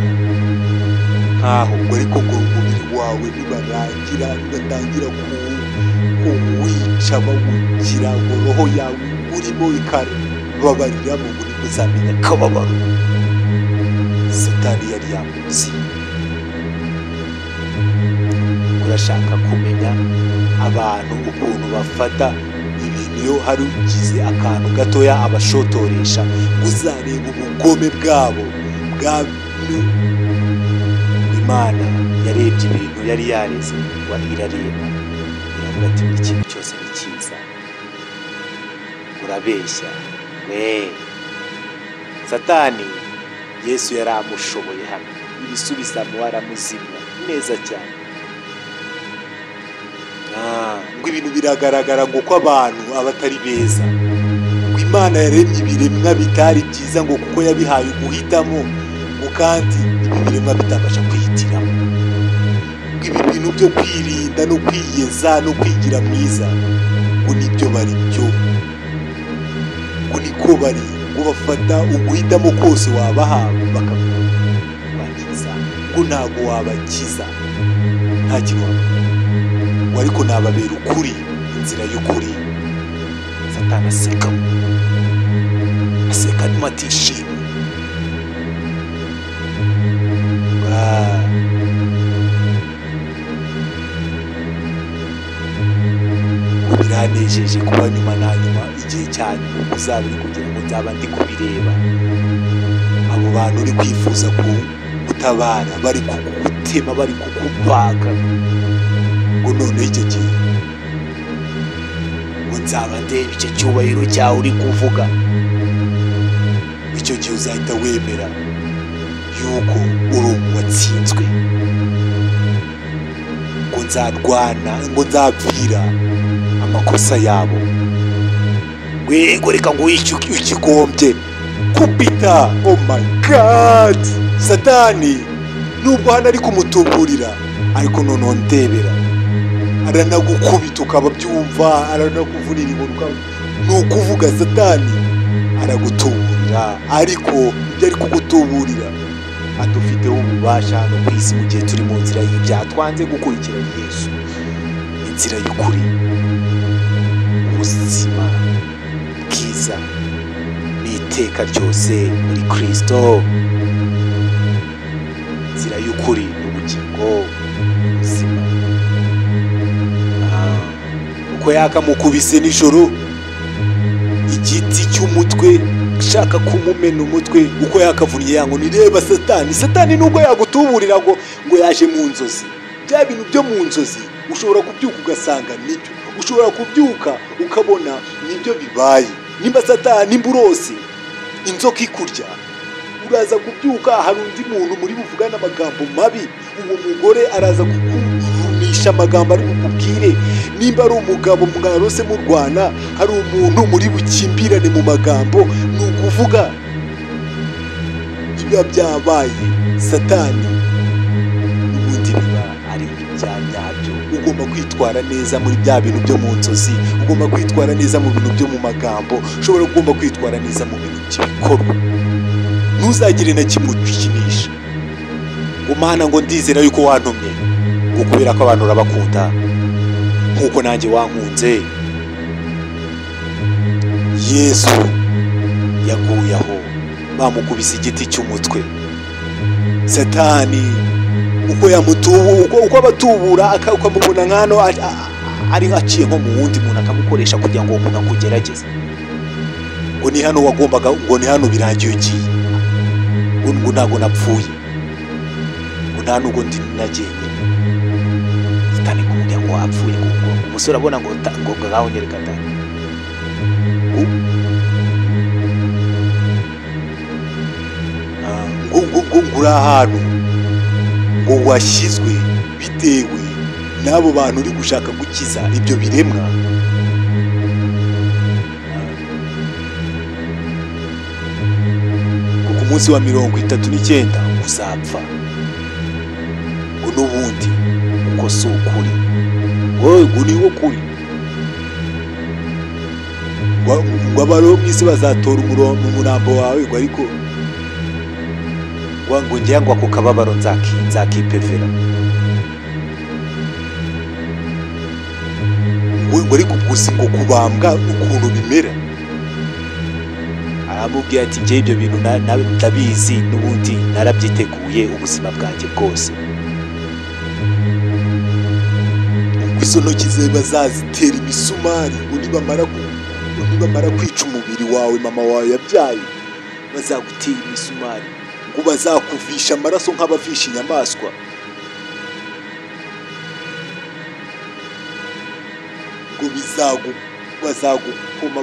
nkaho, ngo ariko ngo umubiri wawe nibarangira nibatangira kuwica bawugira ngo roho yawe urimo ikababariramo, ngo nibwo uzamenya akababaro. Satani yari yamuzi. Urashaka kumenya abantu ukuntu bafata ibintu iyo hari ugize akantu gatoya abashotoresha, uzareba ubugome bwabo bwa Imana yarebye ibintu yari yareze, wa irareba iravuga ati buri kintu cyose ni cyiza. Urabeshya we Satani. Yesu yari amushoboye hano, ibisubizo aramuzimya neza cyane. Ngo ibintu biragaragara ngo ko abantu abatari beza, ngo Imana yaremye ibiremwa bitari byiza, ngo kuko yabihaye guhitamo, ngo kandi ibi biremwa bitabasha kwihitiramo. Ngo ibi bintu byo kwirinda no kwiyeza no kwigira mwiza, ngo nibyo bari byo, ngo niko bari, ngo bafata uguhitamo kose wabaha bakakwangiza, ngo ntago wabakiza, nta kintu wababwira, ngo ariko nababera ukuri, inzira y'ukuri. Satani aseka, aseka arimo atishimye. Ngo biranejeje kuba nyuma na nyuma igihe cyanyu uzaba uri kugira ngo nzaba ndi kubireba. Abo bantu uri kwifuza gutabara bari kugutema, bari kukubaga, ngo noneho icyo gihe ngo nzaba ndeba icyo cyubahiro cyawe uri kuvuga. Icyo gihe uzahita wemera yuko uri uwatsinzwe, ngo nzarwana, ngo nzapfira amakosa yabo. Ngo reka ngo ikigombye kupita. Oh my God, Satani nubwo hano ari kumutuburira, ariko noneho ndebera aranagukubita ukaba byumva, aranakuvunira inkoni. Ni ukuvuga Satani aragutuburira, ariko ibyo ari kugutuburira adufiteho ububasha hano ku isi mu gihe turi mu nzira y'ibyaha, twanze gukurikira Yesu, inzira y'ukuri, ubuzima bwiza n'iteka ryose muri Kristo. Inzira y'ukuri n'ubugingo, ubuzima. Uko yakamukubise nijoro igiti cy'umutwe, shaka kumumena umutwe, uko yakavunnye yango nireba Satani. Satani nubwo yagutuburira ngo yaje mu nzozi, bya bintu byo mu nzozi ushobora kubyuka ugasanga nibyo, ushobora kubyuka ukabona nibyo bibaye. Nimba Satani nimba urose inzoka ikurya, uraza kubyuka hari undi muntu muri buvugana amagambo mabi, uwo mugore araza kukurumisha amagambo ari bukubwire. Nimba ari umugabo mwarose murwana, hari umuntu muri bukimbirane mu magambo, ni ukuvuga biba byabaye. Satani n'ubundi biba ari ibya nyabyo. Ugomba kwitwara neza muri bya bintu byo mu nzozi, ugomba kwitwara neza mu bintu byo mu magambo, ushobora ugomba kwitwara neza mu bintu by'ibikorwa. Ntuzagire na kimwe ukinisha. Ngo Mana, ngo ndizera yuko wantumye, ngo kubera ko abantu urabakunda nkuko nanjye wankunze. Yesu yaguye aho bamukubise igiti cy'umutwe. Satani uko uko abatubura ukamubona nkano ari aciye nko mu wundi muntu akamukoresha kugira ngo uwo muntu akugerageze. Ngo ni hano wagombaga, ngo ni hano birangiye ugiye, ngo ntago napfuye, ngo nta nubwo ndi nagiye nyine. Satani kumubwira ngo wapfuye, ngo umusore abona ngo ngaho nyereka da. Ngo uri ahantu ngo washyizwe bitewe n'abo bantu uri gushaka gukiza ibyo biremwa. Ngo ku munsi wa 39 uzapfa, ngo n'ubundi uko si ukuri, ngo ni wo kuri. Ngo abari mu isi bazatora umurambo wawe, ngo ariko ngo ngira ngo ako kababaro nzakipevera. Ngo ariko ubwo si ngo kubambwa ukuntu bimera. Aramubwira ati njye ibyo bintu ndabizi, n'ubundi narabyiteguye ubuzima bwanjye bwose. Ngo izo ntoki ze bazazitera imisumari, ngo nibamara kwica umubiri wawe mama wawe yabyaye, bazagutera imisumari, ngo bazakuvisha amaraso nk'abavisha inyamaswa. Ngo bazagukoma,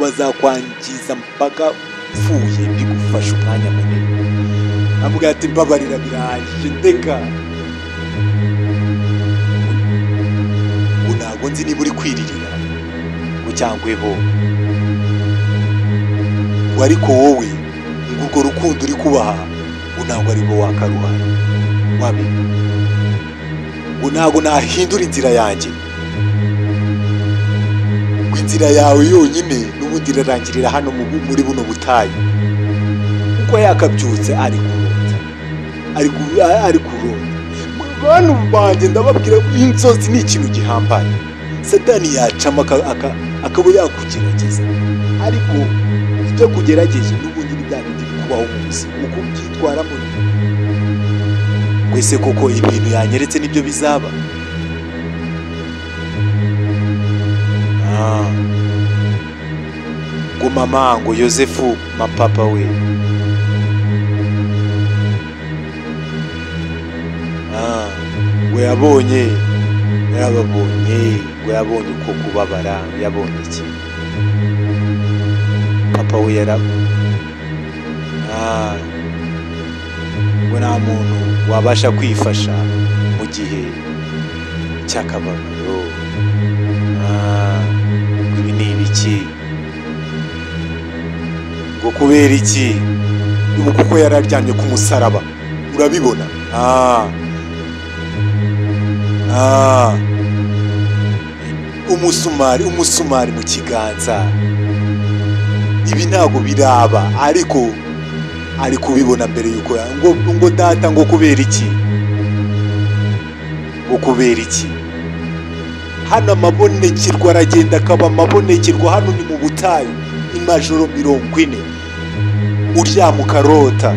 bazakwangiza mpaka upfuye, bigufasha umwanya munini. Amubwira ati mbabarira birahagije, ndeka. Ngo ntabwo nzi niba uri kwiririra ngo cyangwa bo, ngo ariko wowe ngo urwo rukundo uri kubaha ngo ntabwo ari bo wakaruhaye wabi, ngo ntabwo nahindura inzira yanjye, ngo inzira yawe yonyine n'ubundi irarangirira hano muri buno butayu. Kuko yakabyutse ari kurota, ari kurota. Bantu banjye ndababwira, inzozi ni ikintu gihambaye. Satani yacamo akaba yakugerageza, ariko ibyo kugerageje n'ubundi ni bya bindi bikubaho mu buzima, uko ubyitwaramo. Ngo ese koko ibintu yanyeretse nibyo bizaba? Ngo mama, ngo Yosefu mapapa we, ngo yabonye, yarababonye, ngo yabonye uko kubabara, yabonye iki papa we yara ngo nta muntu wabasha kwifasha mu gihe cy'akababaro. Ngo ibi ni ibiki? Ngo kubera iki? Ubu kuko yararyamye ku musaraba, urabibona. Umusumari mu kiganza. Ibi ntabwo biraba, ariko ari kubibona mbere yuko ngo data, ngo kubera iki? Ngo kubera iki? Hano amabonekerwa aragenda akaba amabonekerwa. Hano ni mu butayu, imajoro 40, uryama ukarota,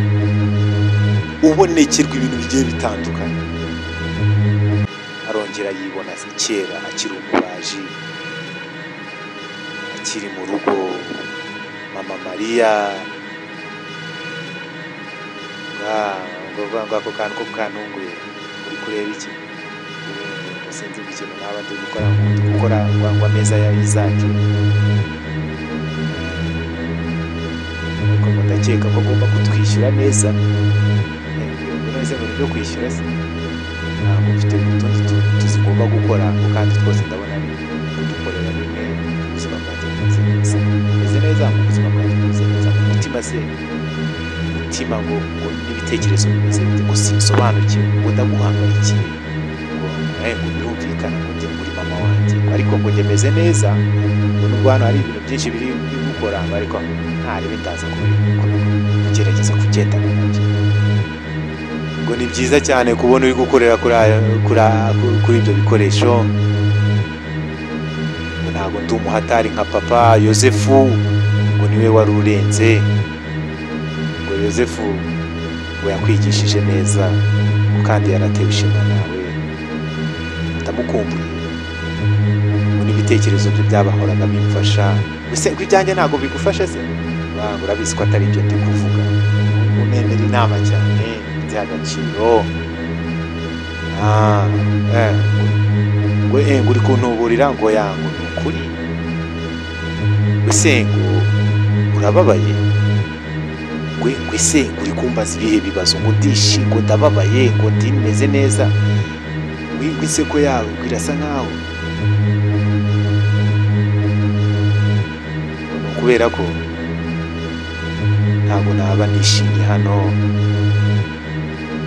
ubonekerwa ibintu bigiye bitandukanye. Arongera yibona kera akiri umubaji, akiri mu rugo, mama Mariya. Ngo ako kantu ko kantunguye, uri kureba iki? Ngo sinzi ikintu naba ndi gukora, ngo ndi gukora ngo ameza ya Isaac, ariko ngo ndakeka ko agomba kutwishyura neza. Ngo none se ngo nibyo kwishyura se? Ntabwo mfite utundi tuzigomba gukora, ngo kandi twose ndabona ari kudukorera rimwe. Ubuzima bwanjye bumeze neza, bumeze neza mu buzima bwanjye bumeze neza, mu mutima se, umutima ngo n'ibitekerezo bimeze bite? Ngo sinsobanukiwe, ngo ndaguhangayikiye, ngo birumvikana ngo ndi muri mama wanjye, ariko ngo njye meze neza, ngo nubwo hano hari ibintu byinshi biri gukora, ariko ntarebe ndaza kugerageza kugendana nabyo. Ngo ni byiza cyane kubona uri gukorera kuri ibyo bikoresho. Ngo ntabwo ndi umuhatari nka papa Yosefu, ngo niwe wari urenze. Ngo Yosefu ngo yakwigishije neza, ngo kandi yaratewe ishema nawe, ndamukumbuye. Ngo n'ibitekerezo bye byabahoraga bimfasha. Ese ngo ibyanjye ntabwo bigufasha se? Ngo urabizi ko atari ibyo ndi kuvuga. Ngo nemera inama cyane, by'agaciro. Ngo uri kuntuburira, ngo yango ni ukuri. Ese ngo urababaye? Ngo ese ngo uri kumbaza ibihe bibazo? Ngo ndishi, ngo ndababaye, ngo ndimeze neza. Ngo inseko yawe ngo irasa nkaho. Ni ukubera ko ntabwo naba nishimye hano.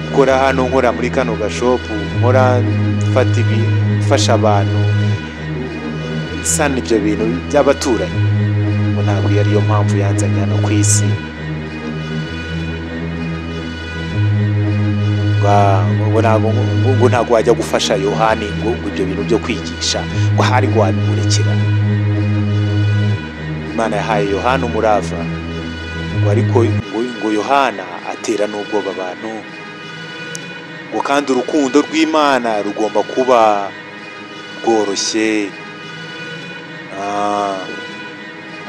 Gukora hano, nkora muri kano gashopu, nkora mfata ibi, mfasha abantu, nsana ibyo bintu by'abaturanyi. Ngo ntabwo iyo ariyo mpamvu yanzanye hano ku isi. Ngo Ngo ntabwo wajya gufasha Yohani ngo ibyo bintu byo kwigisha, ngo ahari ngo wabimurekera. Imana yahaye Yohana umurava, ngo ariko ngo Yohana atera n'ubwoba abantu, ngo kandi urukundo rw'Imana rugomba kuba rworoshye,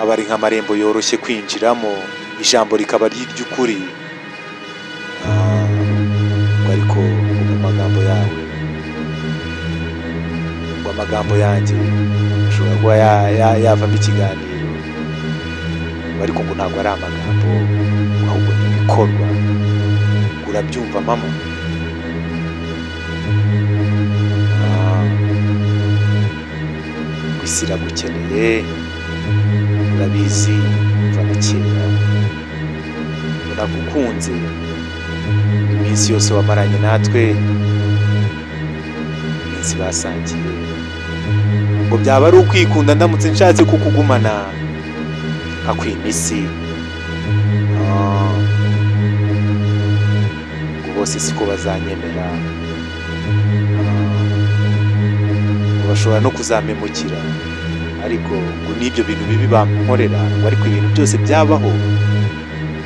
aba ari nk'amarembo yoroshye kwinjiramo, ijambo rikaba ari iry'ukuri. Ngo ariko mu magambo yawe, ngo amagambo yanjye ashobora kuba yavamo ikiganiro, ariko ngo ntabwo ari amagambo, ahubwo ni ibikorwa. Urabyumva mama? Isi iragukeneye, urabizi kuva na kera, uragukunze iminsi yose wamaranye natwe, iminsi basangiye. Ngo byaba ari ukwikunda ndamutse nshatse kukugumana nkakwima isi. Ngo bose siko bazanyemera, ngo bashobora no kuzampemukira, ariko ngo n'ibyo bintu bibi bankorera, ngo ariko ibintu byose byabaho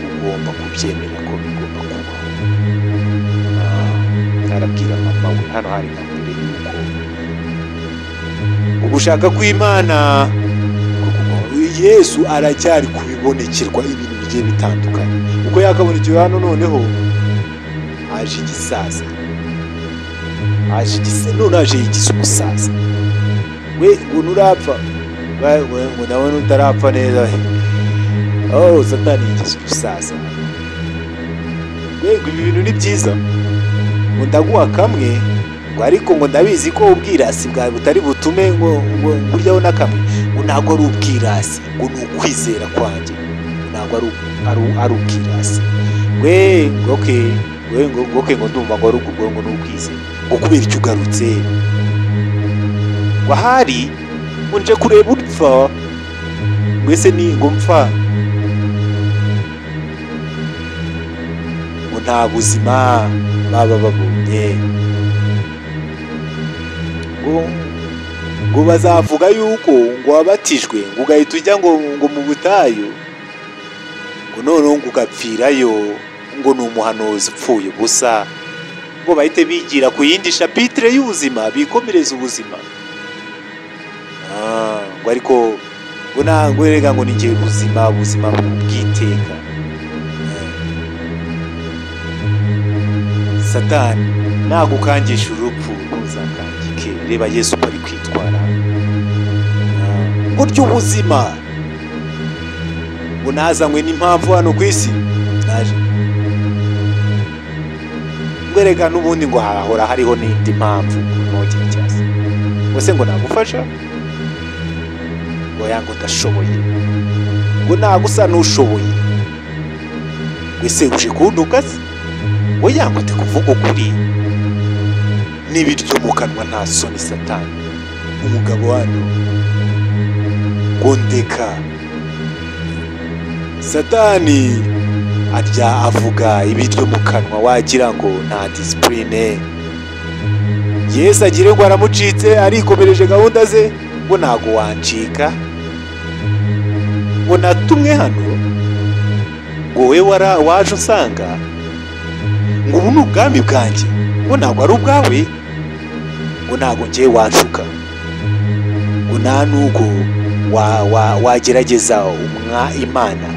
ugomba kubyemera ko bigomba kubaho. Arabwira mama we hano hari nka mbere yuko ugushaka kw'Imana, Yesu aracyari kubibonekerwa ibintu bigiye bitandukanye. Uko yakabonekewe hano, noneho aje igisaza, none aje yigize umusaza. We ngo nurapfa, ngo ndabona utarapfa neza. Oh, Satani yigize umusaza. We ngo ibi bintu ni byiza, ngo ndaguha kamwe, ngo ariko ngo ndabizi ko ubwirasi bwawe butari butume ngo nguryaho na kamwe. Ngo ntabwo ari ubwirasi, ngo ni ukwizera kwanjye, ntabwo ari ubwirasi. We ngo okay, we ngo okay, ngo ndumva ngo ari ubwo, ngo ni ukwizera, ngo kubera icyo ugarutse, ngo ahari ngo nje kureba upfa, mwese ni ngo mpfa, ngo nta buzima baba babonye, ngo bazavuga yuko ngo wabatijwe, ngo ugahita ujya ngo mu butayu, ngo noneho ngo ugapfirayo, ngo ni umuhanuzi upfuye ubusa, ngo bahite bigira ku yindi chapitre y'ubuzima, bikomereza ubuzima. Ngo ariko ngo ntabwo erega ngo ni njye ubuzima, ubuzima bw'iteka. Satani nagukangisha urupfu ntuzakangike. Reba Yesu uko ari kwitwara, burya ubuzima ngo nazanywe n'impamvu hano ku isi, naje ngo erega n'ubundi ngo hahora hariho n'indi mpamvu ntugire ikibazo, ngo se ngo nagufasha, ngo yanga udashoboye, ngo nagusa n'ushoboye, ngo ese uje kuntuka se, ngo yanga ute kuvuga ukuri n'ibiryo mu kanwa nta soni. Satani umugabo hano ngo ndeka. Satani arya avuga ibiryo mu kanwa wagira ngo nta discipline. Yesu agire ngo aramucitse, arikomereje gahunda ze, ngo ntago wancika, ngo natumwe hano, ngo we waje usanga, ngo ubu ni ubwami bwanjye, ngo ntabwo ari ubwawe, ngo ntabwo ngiye wanshuka, ngo nta nubwo wagerageza umwa Imana.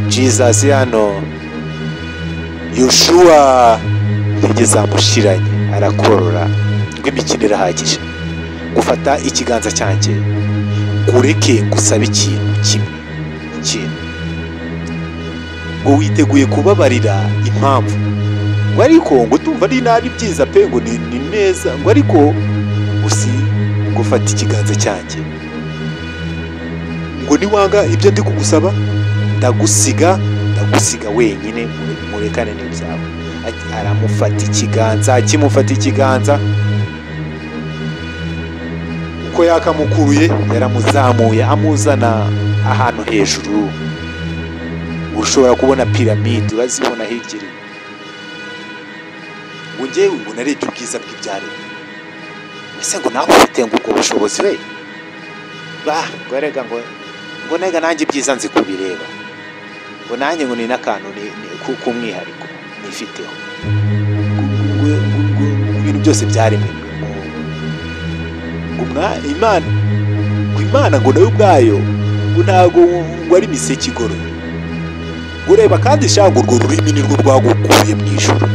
Jesus hano Yoshua intege zamushiranye, arakorora, ngo imikino irahagije, gufata ikiganza cyanjye ngureke ngusabe ikintu kimwe, ikintu ngo witeguye kubabarira impamvu, ngo ariko ngo tumva ari nabi byiza pe, ngo ni neza, ngo ariko usi gufata ikiganza cyanjye, ngo niwanga ibyo ndi kugusaba ndagusiga, ndagusiga wenyine, murekane n'ibyawe. Aramufata ikiganza, akimufata ikiganza uko yakamukuruye yaramuzamuye, amuzana ahantu hejuru. Ushobora kubona piramide, urazibona hirya. Ngo njyewe ngo narebye ubwiza bw'ibyaremwe. Ese ngo nawe ufite ngo ubwo bushobozi we? Bah, ngo erega ngo nega nanjye ibyiza nzi kubireba. Ngo nanjye ngo ni n'akantu k'umwihariko nifiteho. Ngo ibintu byose byaremwe ngo Imana, ngo Imana ngo nayo ubwayo ngo ntago ngo ari imiseke igoroye. Ngo reba kandi shango urwo rurimi nirwo rwagukuye mu ijuru.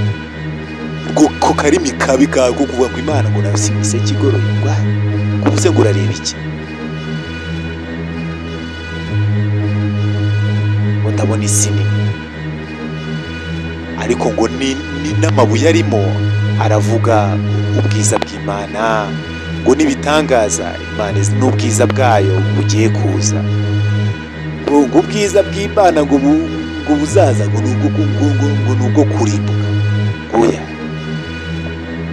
Ngo ko karimi kabi kawe ko kuvuga ngo Imana ngo nayo si imiseke igoroye. Ngo ubuze ngo urareba iki? Ngo ndabona isi nini, ariko ngo ni n'amabuye arimo aravuga ubwiza bw'Imana, ngo n'ibitangaza Imana n'ubwiza bwayo bugiye kuza. Ngo ubwiza bw'Imana ngo buzaza ngo nubwo kurimbuka. Oya,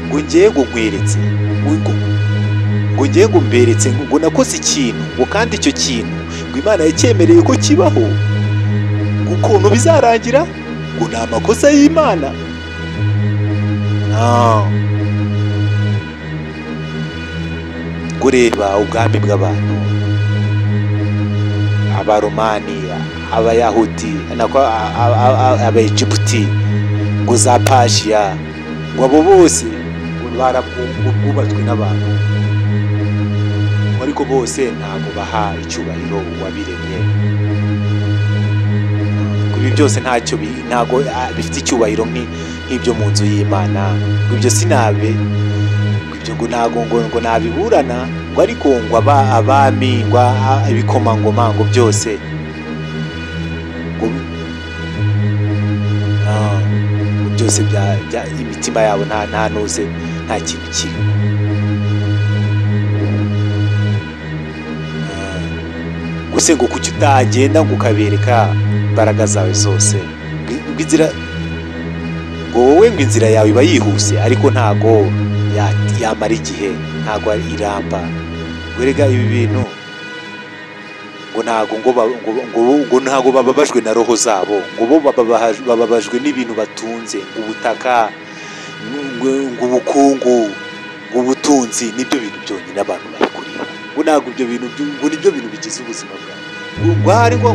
ngo ngiye ngo nkweretse, ngo ngiye ngo mberetse ngo nakoze ikintu, ngo kandi icyo kintu ngo Imana yacyemereye ko kibaho, ngo ukuntu bizarangira ngo ni amakosa y'Imana. Ngo reba ubwami bw'abantu, Abaromani, Abayahudi, Abaegiputi, ngo za Persia, ngo abo bose ngo bwubatswe n'abantu, ariko bose ntabwo baha icyubahiro uwabiremye. Ngo ibi byose ntacyo ntabwo bifite icyubahiro nk'ibyo mu nzu y'Imana. Ngo ibyo sinabe, ngo ibyo ngo ntabwo ngo nabiburana, ngo ariko ngo abami, ngo ibikomangoma, ngo byose ngo byose bya imitima yabo nta nuze, nta kintu kirimo. Gusa ngo kuki utagenda ngo ukabereka imbaraga zawe zose, ngo inzira, ngo wowe ngo inzira yawe iba yihuse, ariko ntago yamara igihe, ntago iramba. Ngo erega ibi bintu ngo ntago ngo ntago bababajwe na roho zabo, ngo bo bababajwe n'ibintu batunze, ngo ubutaka, ngo ubukungu, ngo ubutunzi, nibyo bintu byonyine abantu bari kureba. Ngo ntago ibyo bintu ngo nibyo bintu bigize ubuzima bwawe. Ngo hari ngo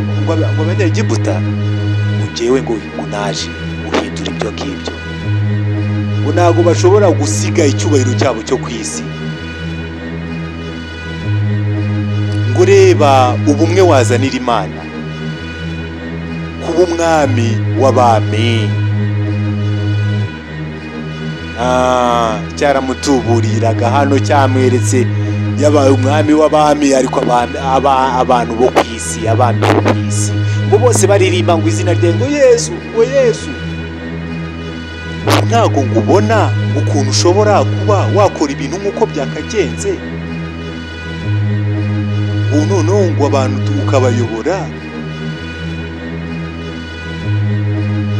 Abanyegiputa, ngo njyewe ngo naje guhindura ibyo ngibyo. Ngo ntago bashobora gusiga icyubahiro cyabo cyo ku isi. Ngo reba ubumwe wazanira Imana, kuba umwami w'abami. Cyaramutuburiraga hano, cyamweretse yabaye umwami w'abami, ariko abantu bo ku isi, abami bo ku isi ngo bose baririmba ngo izina rye, ngo Yesu, ngo Yesu. Ntago ngo ubona ukuntu ushobora kuba wakora ibintu nk'uko byakagenze, ngo noneho ngo abantu ukabayobora,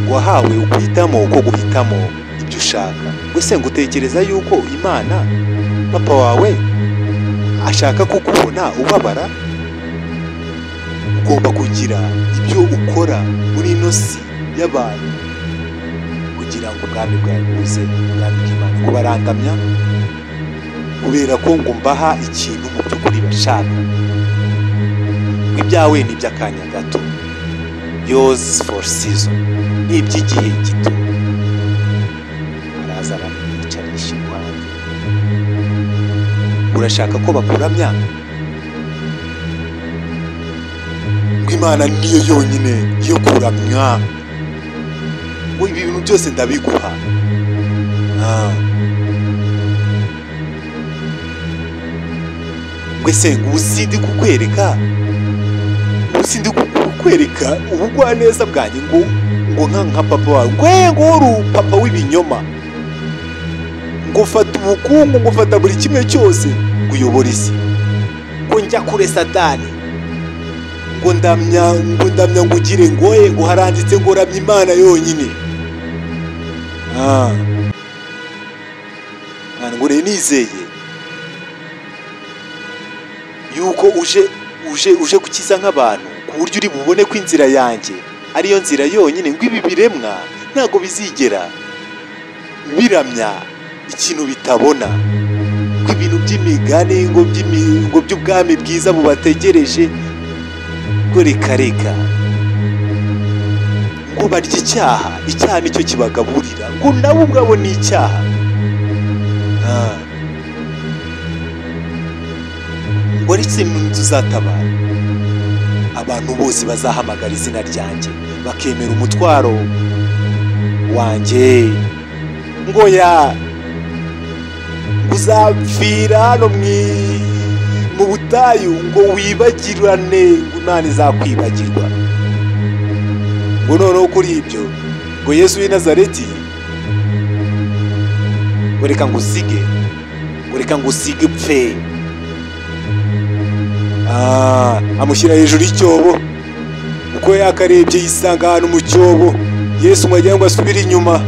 ngo wahawe uguhitamo uko guhitamo ibyo ushaka. Ngo se ngo utekereza yuko Imana papa wawe ashaka kukubona ubabara? Ugomba kugira ibyo ukora muri ino si y'abantu kugira ngo ubwami bwawe buze, ubwami bw'Imana. Ngo barandamya kubera ko ngo mbaha ikintu mu by'ukuri bashaka. Ngo ibyawe ni iby'akanya gato, yours for season, ni iby'igihe gito. Araza aramwicarisha iruhande. Urashaka ko bakuramya? Ngo Imana niyo yonyine yo kuramywa. Ngo ibi bintu byose ndabiguha. Ngo ese ngo usindi kukwereka, usindi kukwereka ubugwaneza bwanjye, ngo nka papa wawe, ngo uri papa w'ibinyoma, ngo fata ubukungu, ngo fata buri kimwe cyose, ngo uyobore isi, ngo njya kure Satani, ngo ndamya, ngo ugire ngo ngo haranditse ngo ramya Imana yonyine. Ngo rero nizeye yuko uje gukiza nk'abantu, ku buryo uri bubone ko inzira yanjye ariyo nzira yonyine, ngo ibi biremwa ntago bizigera biramya ikintu bitabona, ko ibintu by'imigani ngo by'ubwami bwiza bubategereje, ngo reka reka, ngo barya icyaha, icyaha nicyo kibagaburira, ngo nabo ubwabo ni icyaha. Ngo ariko tuzatabara abantu bose bazahamagara izina ryanjye bakemera umutwaro wanjye, ngo ya uzapfira hano mu butayu, ngo wibagirane, ngo Imana izakwibagirwa. Ngo noneho kuri ibyo ngo Yesu w'i Nazareti ngo reka ngusige, ngo reka ngusige upfe. Amushyira hejuru y'icyobo, uko yakarebye yisanga ahantu mu cyobo. Yesu ngo agira ngo asubire inyuma.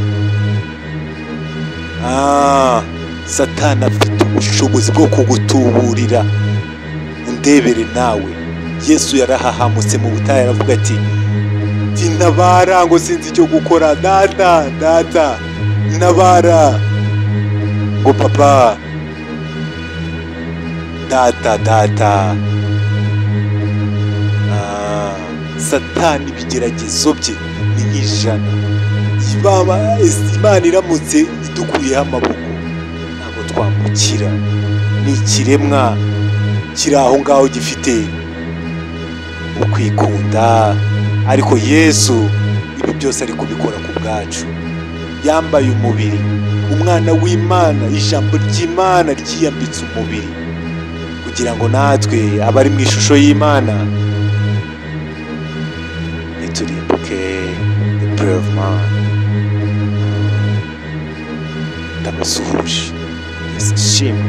Satani afite ubushobozi bwo kugutuburira, undebere nawe. Yesu yarahahamutse mu butayu aravuga ati ntabara, ngo sinzi icyo gukora, data data ntabara, ngo papa data data. Satani ibigeragezo bye ni nk'ijana. Imana iramutse idukuyeho amaboko ntabwo twamukira. Ni ikiremwa kiri aho ngaho gifite ukwikunda, ariko Yesu ibi byose ari kubikora ku bwacu. Yambaye umubiri, umwana w'Imana, ijambo ry'Imana ryiyambitse umubiri kugira ngo natwe abari mu ishusho y'Imana ntiturimbuke. The prayer of man. Ndabasuhuje. Yesu ashimwe.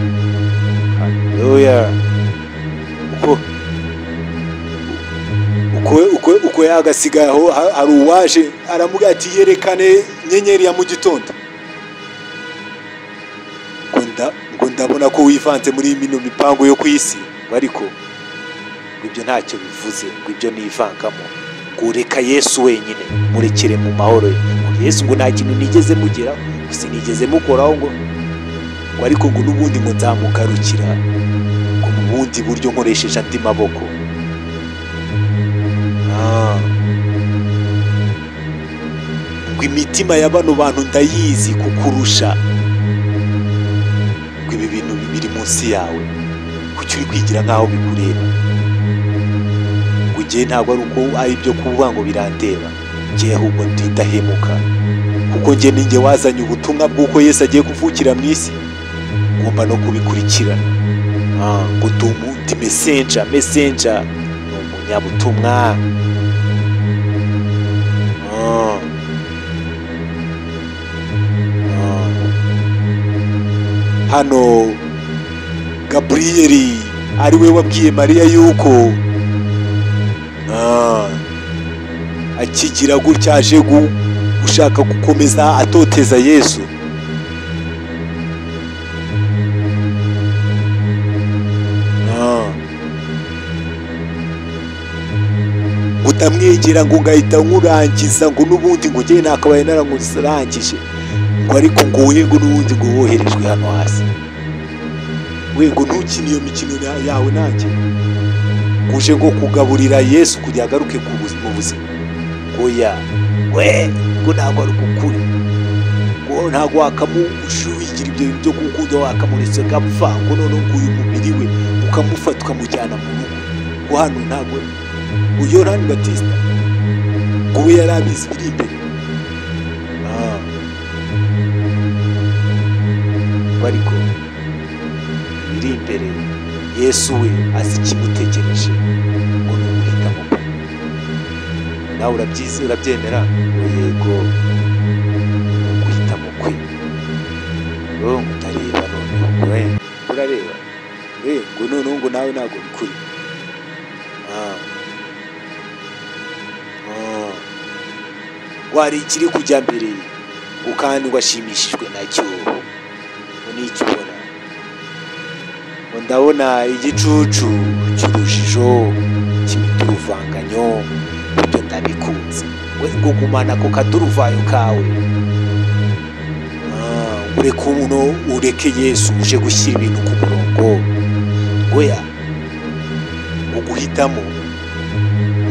Haleluya. Uko yagasigaye aho hari uwaje aramubwira ati yerekane inyenyeri ya mu gitondo, ngo ndabona ko wivanze muri mino mipango yo ku isi, ariko ibyo ntacyo bivuze, ngo ibyo nivangamo, ngo reka Yesu wenyine murekere mu mahoro ye. Ngo Yesu ngo nta kintu nigeze mugeraho, ngo sinigeze mukoraho, ngo ariko ngo n'ubundi ngo nzamugarukira, ngo mu bundi buryo nkoresheje andi maboko. Ngo imitima ya bano bantu ndayizi kukurusha, ngo ibi bintu biri munsi yawe, kuki uri kwigira nkaho bikureba? Ngo njye ntabwo ari uko ari ibyo kuvuga ngo birandeba, njye ahubwo ndahemuka, kuko njye ninjye wazanye ubutumwa bw'uko Yesu agiye kuvukira mu isi, ngomba no kubikurikirana. Ngo ndi messenger, messenger ni umunyabutumwa. Hano Gabriel ari we wabwiye Mariya yuko akigira gutya aje gushaka gukomeza atoteza Yesu. Utamwegera ngo ngahita nkurangiza, ngo n'ubundi ngo njye nakabaye narankurangije, ngo ariko ngo we ngo n'ubundi ngo woherejwe hano hasi, we ngo ntukine iyo mikino yawe nanjye, uje ngo kugaburira Yesu kugira agaruke mu buzima. Ngo ya we ngo ntabwo ari ukuri, ngo ntabwo wakamushubigira ibyo bintu byo gukunda, wakamuretse agapfa, ngo noneho ngo uyu mubiri we ukamufata ukamujyana mu rugo, ngo hano ntabwo Yohani Batista ngo we yari abizi biri imbere. Ariko biri imbere Yesu we azi ikimutegereje, ngo ni uguhitamo kwe. Nawe urabyize, urabyemera? Ngo yego, ni uguhitamo kwe. Ngo utareba noneho ngo urareba, ngo noneho ngo nawe ntabwo bikuri. Wari ikiri kujya mbere, ngo kandi washimishijwe nacyo, ngo nicyo ubona. Ngo ndabona igicucu cy'urujijo cy'imituruvanganyo, ibyo ndabikunze. We ngo gumana ako kaduruvayo kawe. Ureke uno, ureke Yesu uje gushyira ibintu ku murongo. Goya Ngo guhitamo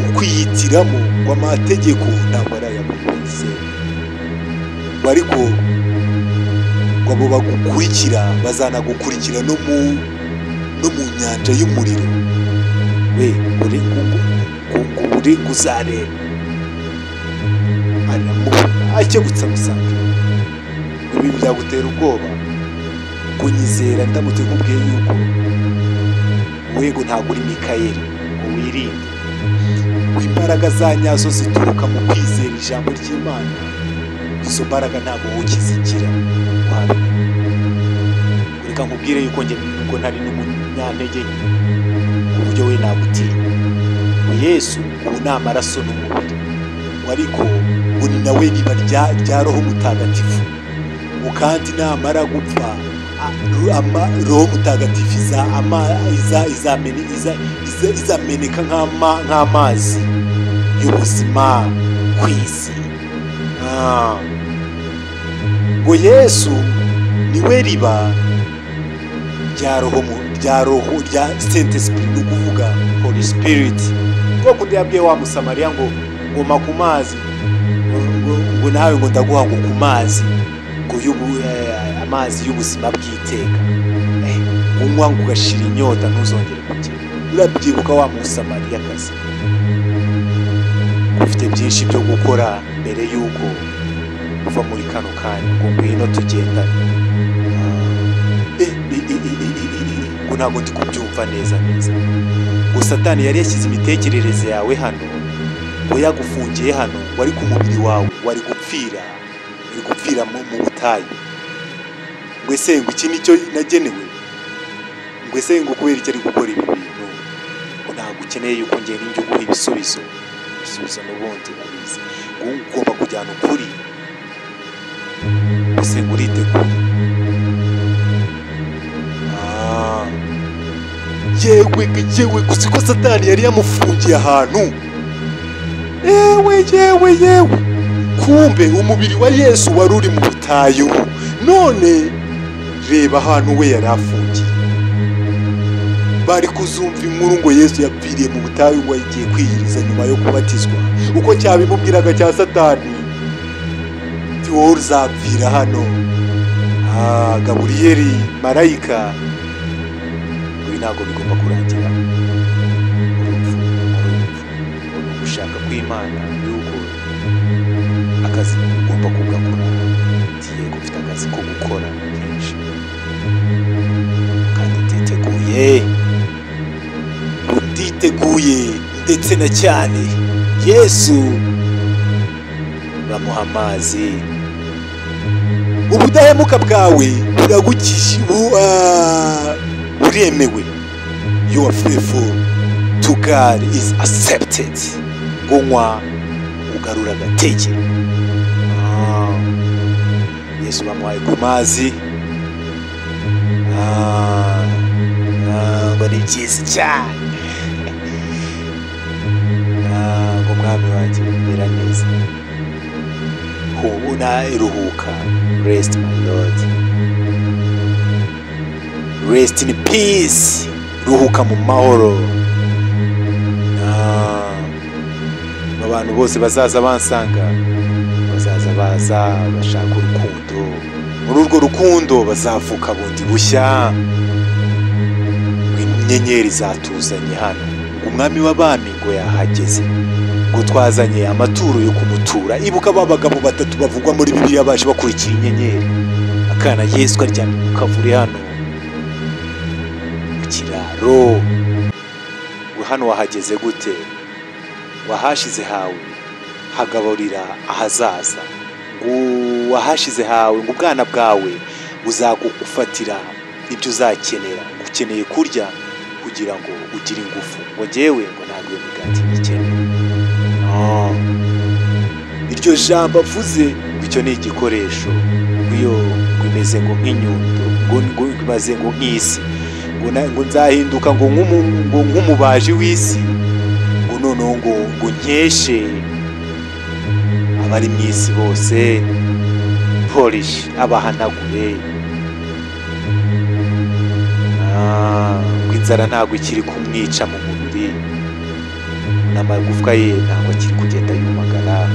ukwihitiramo ngo amategeko ntabwo ari aya buri wese, ngo ariko ngo abo bagukurikira bazanagukurikira no mu nyanja y'umuriro. We uri uri kuzareba Aramubona akebutse amusanga. Ibi byagutera ubwoba kunyizera ndamutse nkubwiye yuko wego ntabwo uri Mikayeli, ngo wirinde ngo imbaraga za nyazo zituruka mu kwizera ijambo ry'Imana. Izo mbaraga ntabwo wowe ukizigira. Reka nkubwire yuko njye nubwo ntari n'umunyantege nke ku buryo we nagutinya, ngo Yesu ubu ni amaraso n'umubiri, ariko ngo ni nawe riba rya Roho Mutagatifu, ngo kandi namara gupfa Roho Mutagatifu izameneka nk'amazi y'ubuzima ku isi. Ngo Yesu niwe riba rya Roho rya Saint Esprit, ni ukuvuga Holy Spirit. Ngo kundi yabwiye wa Musamariya ngo ngoma ku mazi, ngo nawe ngo ndaguha ngo ku mazi, ngo amazi y'ubuzima bw'iteka, unywa ngo ugashira inyota ntuzongere kugira. Urabyibuka wa Musamariya kazi, ufite byinshi byo gukora mbere y'uko uva muri kano kanya, ngo ngwino tugendane. Ngo ntabwo ndi kubyumva neza neza. Ngo Satani yari yashyize imitekerereze yawe hano, ngo yagufungiye hano, ngo ariko umubiri wawe wari gupfira, uri gupfira mu butayu. Ngo ese ngo iki nicyo nagenewe? Ngo ese ngo kubera icyo ari gukora ibi bintu? Ngo ntabwo ukeneye yuko njye ninjye uguha ibisubizo, ibisubizo n'ubundi babizi. Ngo ugomba kujyana ukuri. Ese ngo uriteguye? Yewe yewe, gusa ko Satani yari yamufungiye ahantu. Yewe yewe yewe, kumbe umubiri wa Yesu wari uri mu butayu, none reba ahantu we yari afungiye. Bari kuzumva inkuru ngo Yesu yapfiriye mu butayu, ngo agiye kwiyiriza nyuma yo kubatizwa, uko cyabimubwiraga cya Satani, ati wowe uzapfira hano. Gaburiyeli marayika, ibi ntabwo bigomba kurangira. Urupfu ari urupfu, ni ugushaka kw'Imana yuko akazi ugomba kugakora. Yego ufite akazi ko gukora kenshi kandi nditeguye, nditeguye ndetse na cyane. Yesu bamuha amazi. Ubudahemuka bwawe buremewe. You are faithful to God is accepted. Ngo ugarura agatege. Yesu bamuhaye ku mazi. Ngo ni byiza cyane. Ngo mwami wanjye mera neza, hubuna iruhuka. Rest my Lord, rest in peace. Ruhuka mu mahoro. Abantu bose bazaza bansanga, bazaza baza bashaka urukundo. Muri urwo rukundo bazavuka bundi bushya. Inyenyeri zatuzanye hano, ngo umwami w'abami ngo yahageze, ngo twazanye amaturo yo kumutura. Ibuka ba bagabo batatu bavugwa muri Bibiliya baje bakurikira inyenyeri. Akana Yesu karyamye mu kavure hano mu kiraro. Hano wahageze gute? Wahashize hawe hagaburira ahazaza. Ngo wahashize hawe, ngo ubwana bwawe buzagufatira ibyo uzakenera. Ukeneye kurya kugira ngo ugire ingufu. Ngo njyewe ngo ntabwo iyo migati nyikeneye. Iryo jambo avuze ngo icyo ni igikoresho, ngo iyo ngo imeze ngo nk'inyundo, ngo imaze ngo nk'isi, ngo nzahinduka ngo nk'umubaji w'isi, ngo noneho ngo nkeshe abari mu isi bose. polish, abahanagure. Ngo inzara ntabwo ikiri kumwica mu mubiri, n'amagufwa ye ntabwo akiri kugenda yumagara.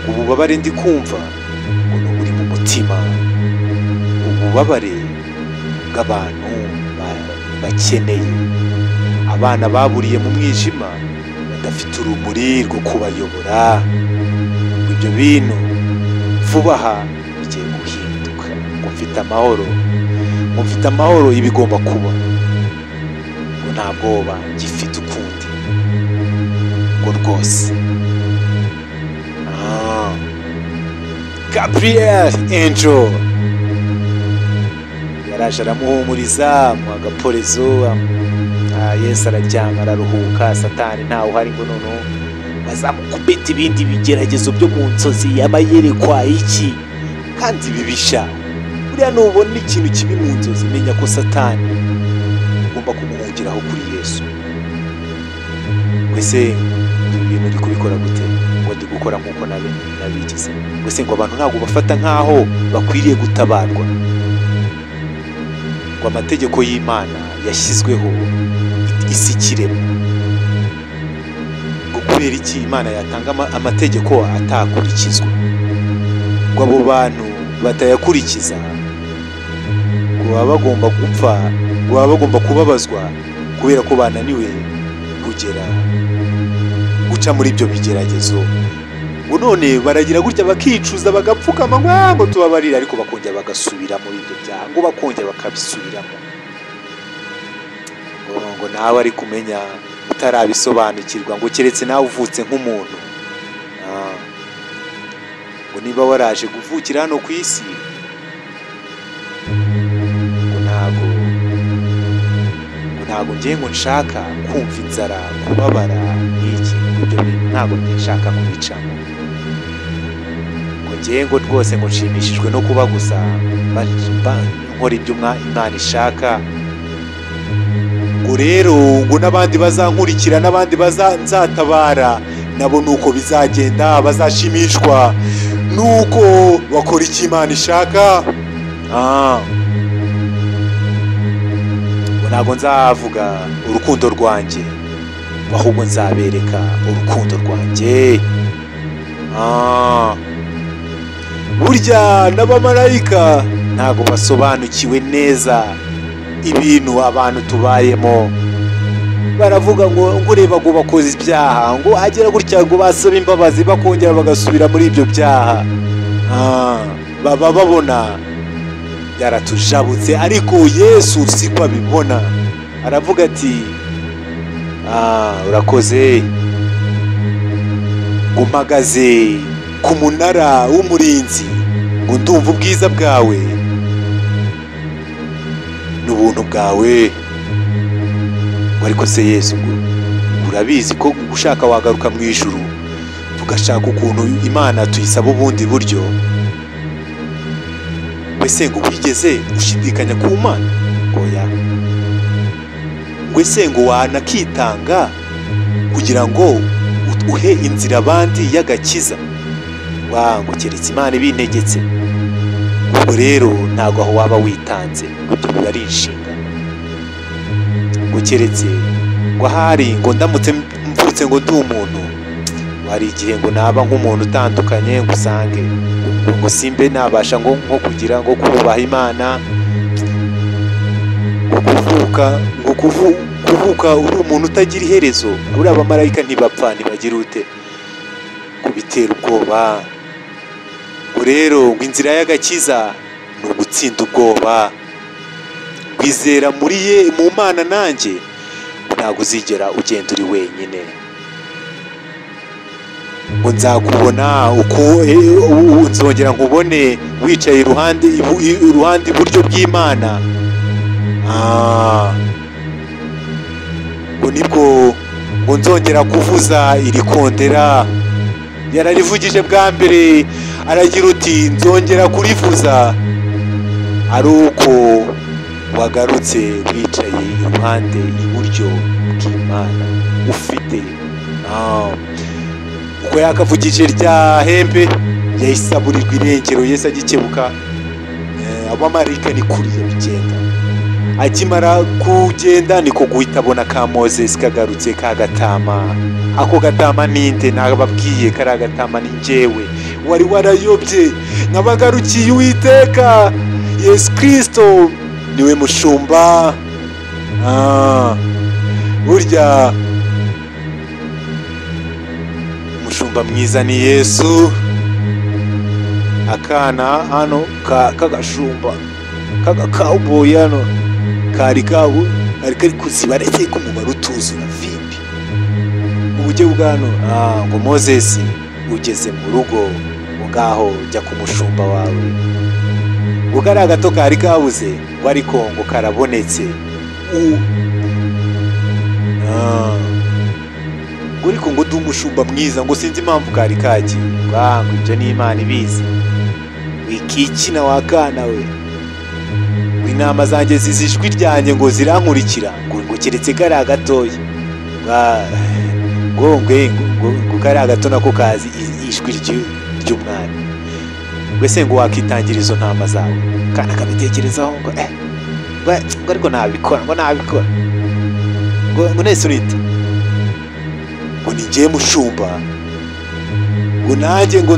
Ububabare ndi kumva ngo ni uburi mu mutima, ububabare bw'abantu bakeneye, abana baburiye mu mwijima badafite urumuri rwo kubayobora. Ngo ibyo bintu vuba aha bigiye guhinduka. Ngo mfite amahoro, ngo mfite amahoro ibigomba kuba, ngo nta bwoba ngifite ukundi, ngo rwose. Gabriel Angel yaraje aramuhumuriza, amuha agaporezo. Yesu araryama araruhuka, Satani ntawe uhari ngo noneho bazamukubita ibindi bigeragezo byo mu nzozi, yaba yerekwa iki kandi bibisha. Buriya nubona ikintu kibi mu nzozi, menya ko Satani ugomba kumuhungiraho kuri Yesu. Wese ibi bintu uri kubikora gute? Ngo ndi gukora nk'uko nabigize. Wese ngo abantu ntabwo bafata nk'aho bakwiriye gutabarwa, ngo amategeko y'Imana yashyizweho isi ikiremwa. Ngo kubera iki Imana yatanga amategeko atakurikizwa? Ngo abo bantu batayakurikiza ngo baba bagomba gupfa, ngo baba bagomba kubabazwa kubera ko bananiwe kugera guca muri ibyo bigeragezo. Ngo none baragira gutya bakicuza bagapfukama ngo tubabarire, ariko bakongera bagasubira muri ibyo byaha, ngo bakongera bakabisubiramo. Ngo nawe ari kumenya utarabisobanukirwa, ngo keretse nawe uvutse nk'umuntu. Ngo niba waraje kuvukira hano ku isi, ngo ntago ngiye ngo nshaka kumva inzara, kubabara n'iki, ngo ibyo bintu ntago ngiye nshaka kubicamo. Ngo ngiye ngo rwose ngo nshimishijwe no kuba gusa nkora ibyo Imana ishaka. Ngo rero ngo n'abandi bazankurikira, n'abandi nzatabara nabo nuko bizagenda, bazashimishwa nuko bakora icyo Imana ishaka. Ngo ntago nzavuga urukundo rwanjye, ahubwo nzabereka urukundo rwanjye. Burya n'abamarayika ntago basobanukiwe neza ibintu abantu tubayemo. Baravuga ngo ureba ngo bakoze ibyaha, ngo agera gutya ngo basaba imbabazi bakongera bagasubira muri ibyo byaha. Baba babona byaratujabutse, ariko Yesu siko abibona. Aravuga ati urakoze, ngo mpagaze ku munara w'umurinzi, ngo ndumva ubwiza bwawe n'ubuntu bwawe. Ngo ariko se Yesu, ngo urabizi ko ushaka wagaruka mu ijuru tugashaka ukuntu Imana tuyisaba ubundi buryo. Mbese ngo wigeze ushidikanya ku Mana? Oya. Ngo ese ngo wanakitanga kugira ngo uhe inzira abandi y'agakiza? Ngo keretse Imana ibintegetse. Ubwo rero ntabwo aho waba witanze, ngo ibyo biba ari inshingano. Ngo keretse ngo ahari ngo ndamutse mvutse ngo ndi umuntu, hari igihe ngo naba nk'umuntu utandukanye, ngo usange ngo simbe nabasha ngo nko kugira ngo kubaha Imana, ngo kuvuka ngo kuvuka uri umuntu utagira iherezo. Uri abamarayika ntibapfa, ntibagira ute, kubitera ubwoba. Ngo rero ngo inzira y'agakiza ni ugutsinda ubwoba. Ngwizera muri ye mu Mana nanjye, ntabwo uzigera ugenda uri wenyine. Ngo nzakubona uko nzongera nkubone wicaye iruhande iburyo bw'Imana. Ngo nibwo ngo nzongera kuvuza iri kondera. Yararivugije bwa mbere, aragira uti nzongera kurivuza ari uko wagarutse wicaye iruhande iburyo bw'Imana ufite. Uko yakavugije rya hembe Yahise aburirwa irengero. Yesu agikebuka, abamarayika ni kuriya bigenda. Akimara kugenda niko guhita abona ka Moses kagarutse kagatama. Ako gatama ninde? Nababwiye kari agatama ni njyewe wari warayobye, nkabagarukiye Uwiteka. Yesu Kristo niwe mushumba. Burya umushumba mwiza ni Yesu. Akana hano kagashumba kagakawuboyi hano kari kabo kari kari kuziba ndetse ko umubare utuzura vipi mu buryo bwano. Ngo Moses ugeze mu rugo ngaho jya ku mushumba wawe, ngo kari agato kari kabuze ngo ariko ngo karabonetse. Ngo ariko ngo ndi umushumba mwiza, ngo sinzi impamvu kari kagiye, ngo ibyo ni Imana ibizi. Wikikina wakana we, intama zanjye zizi ijwi ryanjye ngo zirankurikira, ngo keretse kari agatoya, ngo ngo kari agato nako kazi ijwi ry'umwami. Mbese ngo wakitangira izo ntama zawe? Kana akabitekerezaho ngo ngo ariko nabikora, ngo nabikora, ngo nese urite ngo ni njye mushumba, ngo nanjye ngo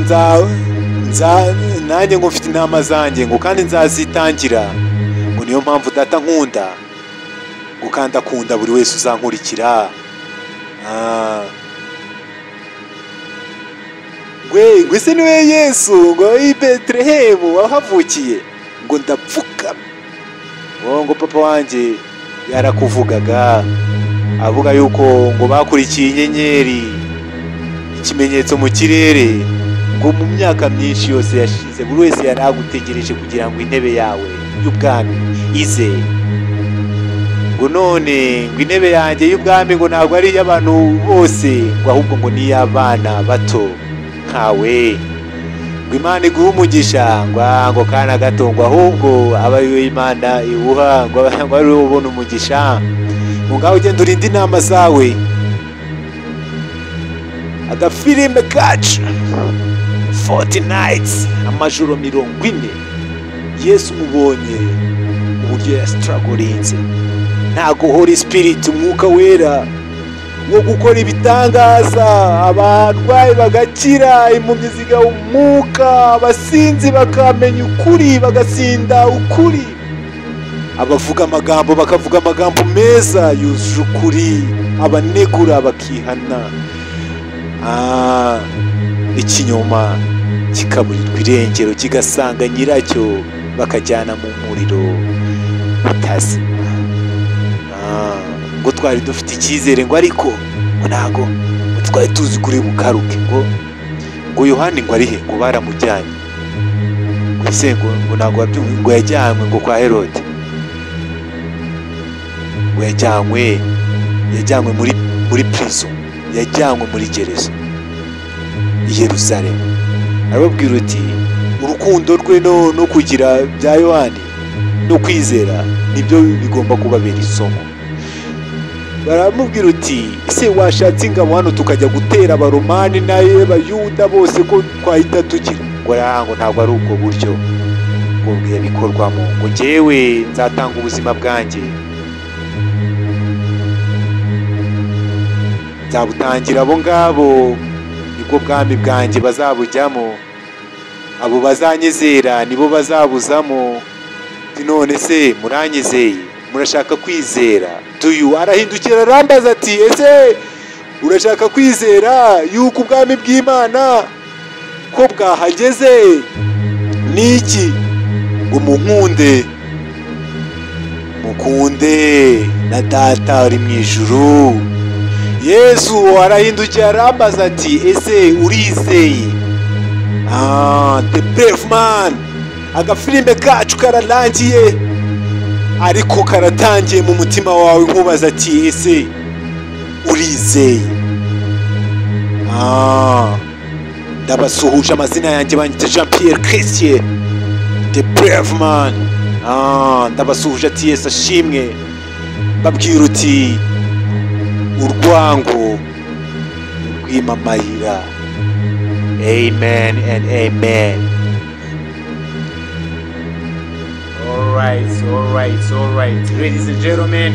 nanjye ngo mfite intama zanjye, ngo kandi nzazitangira, ngo niyo mpamvu data nkunda, ngo kandi akunda buri wese uzankurikira. Ngo ese niwe Yesu ngo i Betelehemu wahavukiye? Ngo ndapfukama. Ngo papa wanjye yarakuvugaga avuga yuko ngo bakurikiye inyenyeri, ikimenyetso mu kirere, ngo mu myaka myinshi yose yashize buri wese yaragutegereje kugira ngo intebe yawe y'ubwami ize. Ngo none ngo intebe yanjye y'ubwami ngo ntabwo ari iy'abantu bose, ngo ahubwo ngo ni iy'abana bato nkawe. Ngo Imana iguhe umugisha, ngo kana gato, ngo ahubwo aba ariwe Imana iwuha, ngo ariwe ubona umugisha. Ngo ngaho ugenda urinde inama zawe. Agafilime kacu 40 nights, amajoro 40. Yesu mubonye uburyo yastrugglinze. Ntago Holy Spirit, umwuka wera wo gukora ibitangaza, abarwayi bagakira, impumyi zigahumuka, abasinzi bakamenya ukuri bagasinda ukuri, abavuga amagambo bakavuga amagambo meza yujuje ukuri, abanegura bakihana, ikinyoma kikaburirwa irengero kigasanga nyiracyo, bakajyana mu muriro utazima. Ngo twari dufite icyizere, ngo ariko ngo ntago twari tuzi kuri bukaruke, ngo Yohani ngo arihe? Ngo baramujyanye, ngo ese ngo ntago wabyumva, ngo yajyanywe ngo kwa Herode, ngo yajyanywe muri prison, yajyanywe muri gereza i Yerusalemu. Arababwira uti urukundo rwe no kugira bya Yohani no kwizera nibyo bigomba kubabera isomo. Baramubwira uti ese washatse ingabo hano tukajya gutera abaromani n'abayuda bose ko twahita tugira? Ngo ngo ntabwo ari ubwo buryo ngo bikorwamo, ngo njyewe nzatanga ubuzima bwanjye, nzabutangira abo ngabo, nibwo bwami bwanjye bazabujyamo, abo bazanyizera nibo bazabuzamo. None se muranyizeye? Murashaka kwizera? Tuyu arahindukira arambaza ati ese urashaka kwizera yuko ubwami bw'Imana ko bwahageze? Niki? Ngo munkunde, mukunde na data uri mu ijuru. Yesu arahindukira arambaza ati ese urizeye? The brave man. Agafilime kacu kararangiye, ariko karatangiye mu mutima wawe nkubaza ati ese urizeye? Ndabasuhuje, amazina yanjye banyita Jean Pierre Christian, the brave man. Ndabasuhuje ati Yesu ashimwe. Babwira uti urwango rw'imamayira. Amen and amen. Alright, alright, alright. Ladies and gentlemen,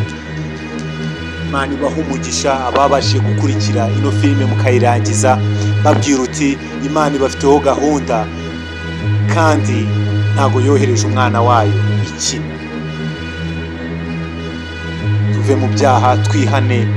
Imana ibahe umugisha ababashije gukurikira ino filime mukayirangiza. Babwira uti Imana ibafiteho gahunda, kandi ntago yohereje umwana wayo ikina. Tuve mu byaha, twihane.